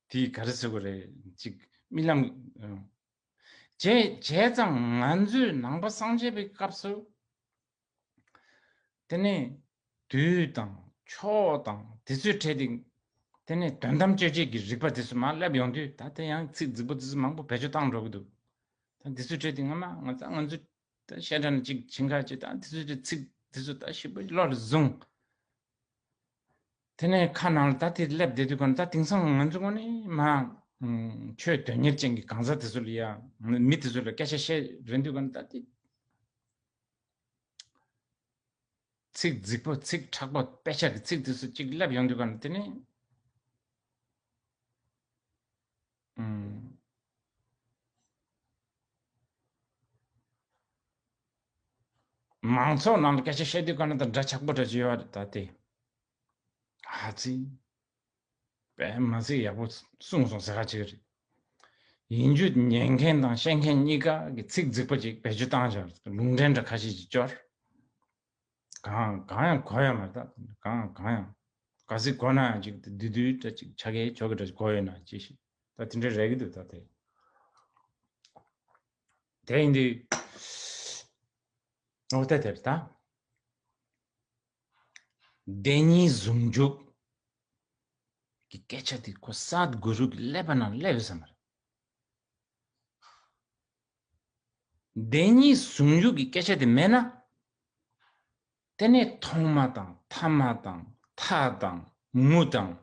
དེས་ག་རེ་ཟེར་དགོས་རེད་ཅིག་རྨི་ལམ། བྱས་བྱས་ཙང་ང་ཚོས་ནང་པ་སངས་རྒྱས་པའི་སྐབས་སུ། དེ་ནས་དུས་དང་ཕྱོགས་དང་དེ་ཚོའི་གྲས་དེ། དེ་ནས་དོན་དམ་དཔྱོད་བྱེད་ཀྱི་རིག་པ་དེ་ཚོ་མར་སླེབས་ཡོང་དུས་ད་དེ་ཡང་ཚིག་རྫིག་པོ་དེ་ཚོ་མང་པོ་བེད་སྤྱོད་བཏང་འགྲོ་གི་འདུག་ད་དེ་ཚོའི་གྲས་དེ་ངོ་མ་ང་ཚ་ང་ཚོ་ད་བཤད་གྲྭ་ནས་ཅིག་ཕྱིན་ཁ་ཅིག་ད་དེ་ཚོའི་གྲས་ཚིག་དེ་ཚོ་ད་ཞིབ་པོ་བློ་ལ་བཟུང་། དེ་ནས་ཁ་ནང་ལ་ད་དེ་སླེབས་བསྡད་དུས་ག་ན་ད་དེང་སང་ང་ཚོ་ངོ་ནས་མ། ཆོས་དོན་གཉེར་ཅན་གྱི་གང་ཟག་དེ་ཚོ་ལ་ཡ། མི་དེ་ཚོ་ལ་སྐད་ཆ་བཤད་རན་དུས་ག་ན་ད་དེ། ཚིག་རྫིག་པོ་ཚིག་མཁྲེགས་པོ་དཔེ་ཆ་གི་ཚིག་དེ་ཚོ་གཅིག་སླེབས་ཡོང་དུས་ག་ན་དེ་ནས། ཨུམ། མང་ཚོགས་ནང་ལ་སྐད་ཆ་བཤད་དུས་ག་ན་ད་འདྲ་ཆགས་པོ་འདྲ་ཅིག་ཡོད་རེད་ད་དེ། ཨ་ཙི། དཔེ་མ་ཚིག་ཡག་པོ་གསུངས་སོང་ཟེར་ཁ་ཅིག་རེད། ཡིན་རྒྱུ་ཉན་མཁན་དང་བཤད་མཁན་གཉིས་ཀ་གི་ཚིག་རྫིག་པོ་ཅིག་བེད་སྤྱོད་བཏང་བཞག་ལུང་འདྲེན་འདྲ་ཁ་ཤས་ཅིག་སྐྱོར། གང་གང་ཡང་གོ་ཡ་མ་རེད་ད། གང་གང་ཡང་ག་ཚིག་གོ་ན་ཡང་ཅིག་དེ་བསྡུས་བསྡུས་འདྲ་ཅིག་ཆ་གའི་ཆོ་ག་འདྲ་ཅིག་གོ་ཡོད་ན་ཅི་ཞིག་ད་དེ་འདྲ་རེད་གི་འདུག་ད་དེ། དེ་ཡིན་དུས། འོ་ད་དེར་ད། བདེན་གཉིས་ཟུང་འཇུག་གི་སྐད་ཆ་དེ་ཁོ་སད་གུ་རུ་གི་ཀླད་པ་ནང་སླེབས་ཡོད་ས་མ་རེད། བདེན་གཉིས་ཟུང་འཇུག་གི་སྐད་ཆ་དེ་མེད་ན། དེ་ནས་ཐོག་མ་དང་ཐ་མ་དང་མཐའ་དང་མུ་དང་།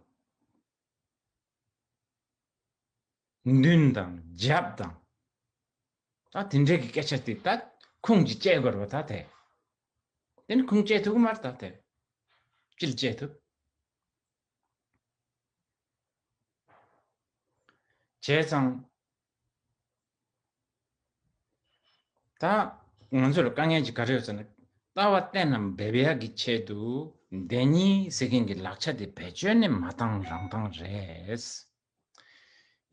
མདུན་དང་རྒྱབ་དང་། ད་དེ་འདྲའི་གི་སྐད་ཆ་དེ་ད་ཁུངས་ཀྱིས་བཅད་དགོས་རེད་པ་ད་དེ། དེ་ནི་ཁུངས་བཅད་ཐུབ་ཀྱི་མ་རེད་ད་དེ། ཅི་ལ་བཅད་ཐུབ། བྱས་ཙང་། ད་ང་ཚོ་ལ་དཀའ་ངལ་ཅིག་ག་རེ་ཡོད་ཟེར་ན། ལྟ་བ་གཏན་ལ་འབེབས་ཡག་གི་ཆེད་དུ་བདེན་གཉིས་ཟེར་མཁན་གྱི་ལག་ཆ་དེ་བེད་སྤྱོད་ནི་མ་བཏང་རང་བཏང་རེད།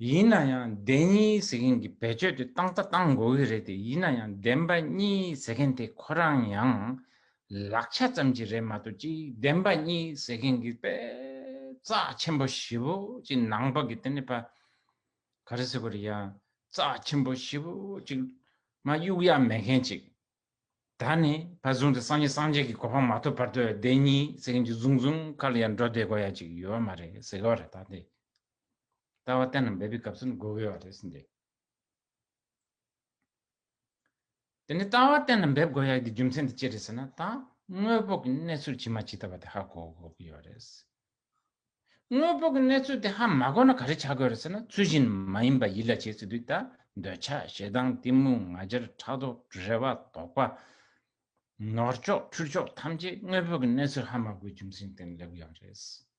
ཡིན་ན་ཡང་བདེན་གཉིས་ཟེར་མཁན་གྱི་བེད་སྤྱོད་དེ་བཏང་ད་བཏང་དགོས་ཀྱི་རེད་དེ། ཡིན་ན་ཡང་བདེན་པ་གཉིས་ཟེར་མཁན་དེ་ཁོ་རང་ཡང་ལག་ཆ་ཙམ་གྱི་རེད་མ་གཏོགས་ཅིག་བདེན་པ་གཉིས་ཟེར་མཁན་གྱི་དཔེ་རྩ་ཆེན་པོ་ཞེ་པོ་ཅིག་ནང་པ་གི་དེ་ནི་ཕ། ག་རེ་ཟེར་དགོས་རེད་ཡ། རྩ་ཆེན་པོ་ཞེ་པོ་ཅིག་མ་གཡུག་ཡ་མེད་མཁན་ཅིག་ད་ནི་ཕར་བཟུང་སྟེ་སངས་རྒྱས་སངས་རྒྱས་ཀྱི་གོ་འཕང་མ་ཐོབ་བར་དུ་བདེན་གཉིས་ཟེར་མཁན་གྱི་བཟུང་བཟུང་ཁ་ལ་ཡང་འགྲོ་བསྡད་དགོས་ཡ་ཅིག་ཡོད་མ་རེད་ཟེར་གི་རེད་ད་དེ། ལྟ་བ་གཏན་ལ་འབེབས་པའི་སྐབས་སུ་ནི་དགོས་ཀྱི་ཡོད་རེད་ཟེར་འདི། དེ་ནི་ལྟ་བ་གཏན་ལ་འབེབས་དགོས་ཡ་གི་རྒྱུ་མཚན་དེ་ཅི་རེད་ཟེར་ན། ད་དངོས་པོ་གི་གནས་ཚུལ་ཇི་མ་ཇི་ལྟ་བ་དེ་ཧ་གོ་དགོས་ཀྱི་ཡོད་རེད། དངོས་པོ་གི་གནས་ཚུལ་དེ་ཧ་མ་གོ་ན་ག་རེ་ཆགས་ཀྱི་ཡོད་རེད་ཟེར་ན། ཚུལ་བཞིན་མ་ཡིན་པ་ཡིད་ལ་བྱེད་ཟེར་དུས་ད་འདོད་ཆགས་ཞེ་སྡང་གཏི་མུག་ང་རྒྱལ་ཕྲག་དོག་རེ་བ་དོགས་པ་ནོར་ཕྱོགས་འཁྲུལ་ཕྱོགས་ཐམས་ཅད་དངོས་པོ་གི་གནས་ཚུལ་ཧ་མ་གོ་བའི་རྒྱུ་མཚན་དེ་ནི་སླེབས་ཀྱི་ཡོད་རེད།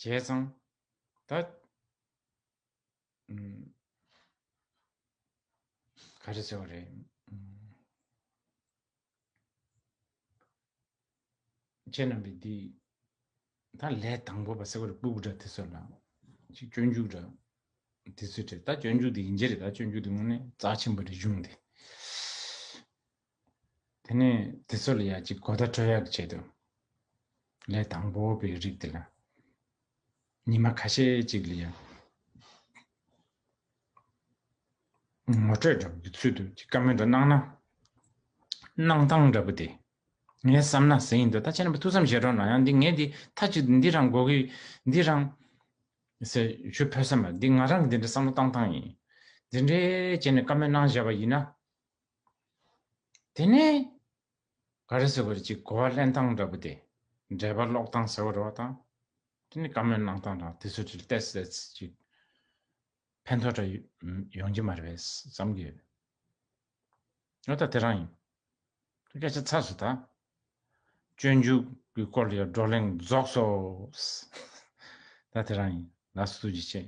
བྱས་ཙང་ད། ཨུམ། ག་རེ་ཟེར་བ་རེད། ཨུམ། ཁྱེད་རྣམ་པས་འདི། ད་ལས་དང་པོ་པ་ཟེར་བ་རེད། སྤུ་གུ་འདྲ་དེ་ཚོ་ལ་ཅིག་སྤྱོད་འཇུག་འདྲ་དེ་ཚོའི་གྲས། ད་སྤྱོད་འཇུག་དེ་ཡིན་གྱི་རེད། ད་སྤྱོད་འཇུག་དེ་དངོས་གནས་རྩ་ཆེན་པོ་རེད་གཞུང་དེ། དེ་ནས་དེ་ཚོ་ལ་ཡ་ཅིག་གོ་བརྡ་འཕྲོད་ཡག་གི་ཆེད་དུ། ལས་དང་པོ་པའི་རིགས་དེ་ལ། ཉི་མ་ཁ་ཤས་ཅིག་ལ་ཡ། ངོ་སྤྲོད་འདྲ་བོ་གི་ཚུལ་དུ་ཅིག་བཀའ་མོལ་འདྲ་གནང་ན། གནང་སྟངས་འདྲ་པོ་དེ། ངས་བསམ་ན་ཟེར་ཡིན་འདུག་ད་ཁྱེད་རྣམ་པ་ཐུགས་བསམ་བཞེས་རོགས་གནང་། ཡང་འདི་ངས་འདི་མཐའ་གཅིག་ཏུ་འདི་རང་དགོས་ཀྱི་འདི་རང་ཟེར་ཞུ་ཕོད་ས་མ་རེད། འདི་ང་རང་གི་འདི་འདྲ་བསམ་བློ་བཏང་སྟངས་ཡིན། འདི་འདྲའི་བྱས་ནས་བཀའ་མོལ་གནང་བཞག་པ་ཡིན་ན། དེ་ནས་ག་རེ་ཟེར་དགོས་རེད། ཅིག་གོ་བ་ལེན་སྟངས་འདྲ་པོ་དེ། འགྲེལ་པ་ཀློག་སྟངས་ཟེར་བ་རེད་པ་དང་། དེ་ནས་བཀའ་མོལ་གནང་སྟངས་དང་དེ་ཚོ་ཅིག་ཏོག་ཙམ་ཅིག་ཕན་ཐོགས་འདྲ་ཡོང་གི་མ་རེད་པས་བསམ་གྱི་ཡོད། འོ་ད་དེ་རང་ཡིན། སྐད་ཆ་ཚར་སོང་ད། སྤྱོད་འཇུག་གི་སྐོར་ལ་ཡང་བགྲོ་གླེང་རྫོགས་སོ། ད་དེ་རང་ཡིན། ལགས་སོ་ཐུགས་རྗེ་ཆེ།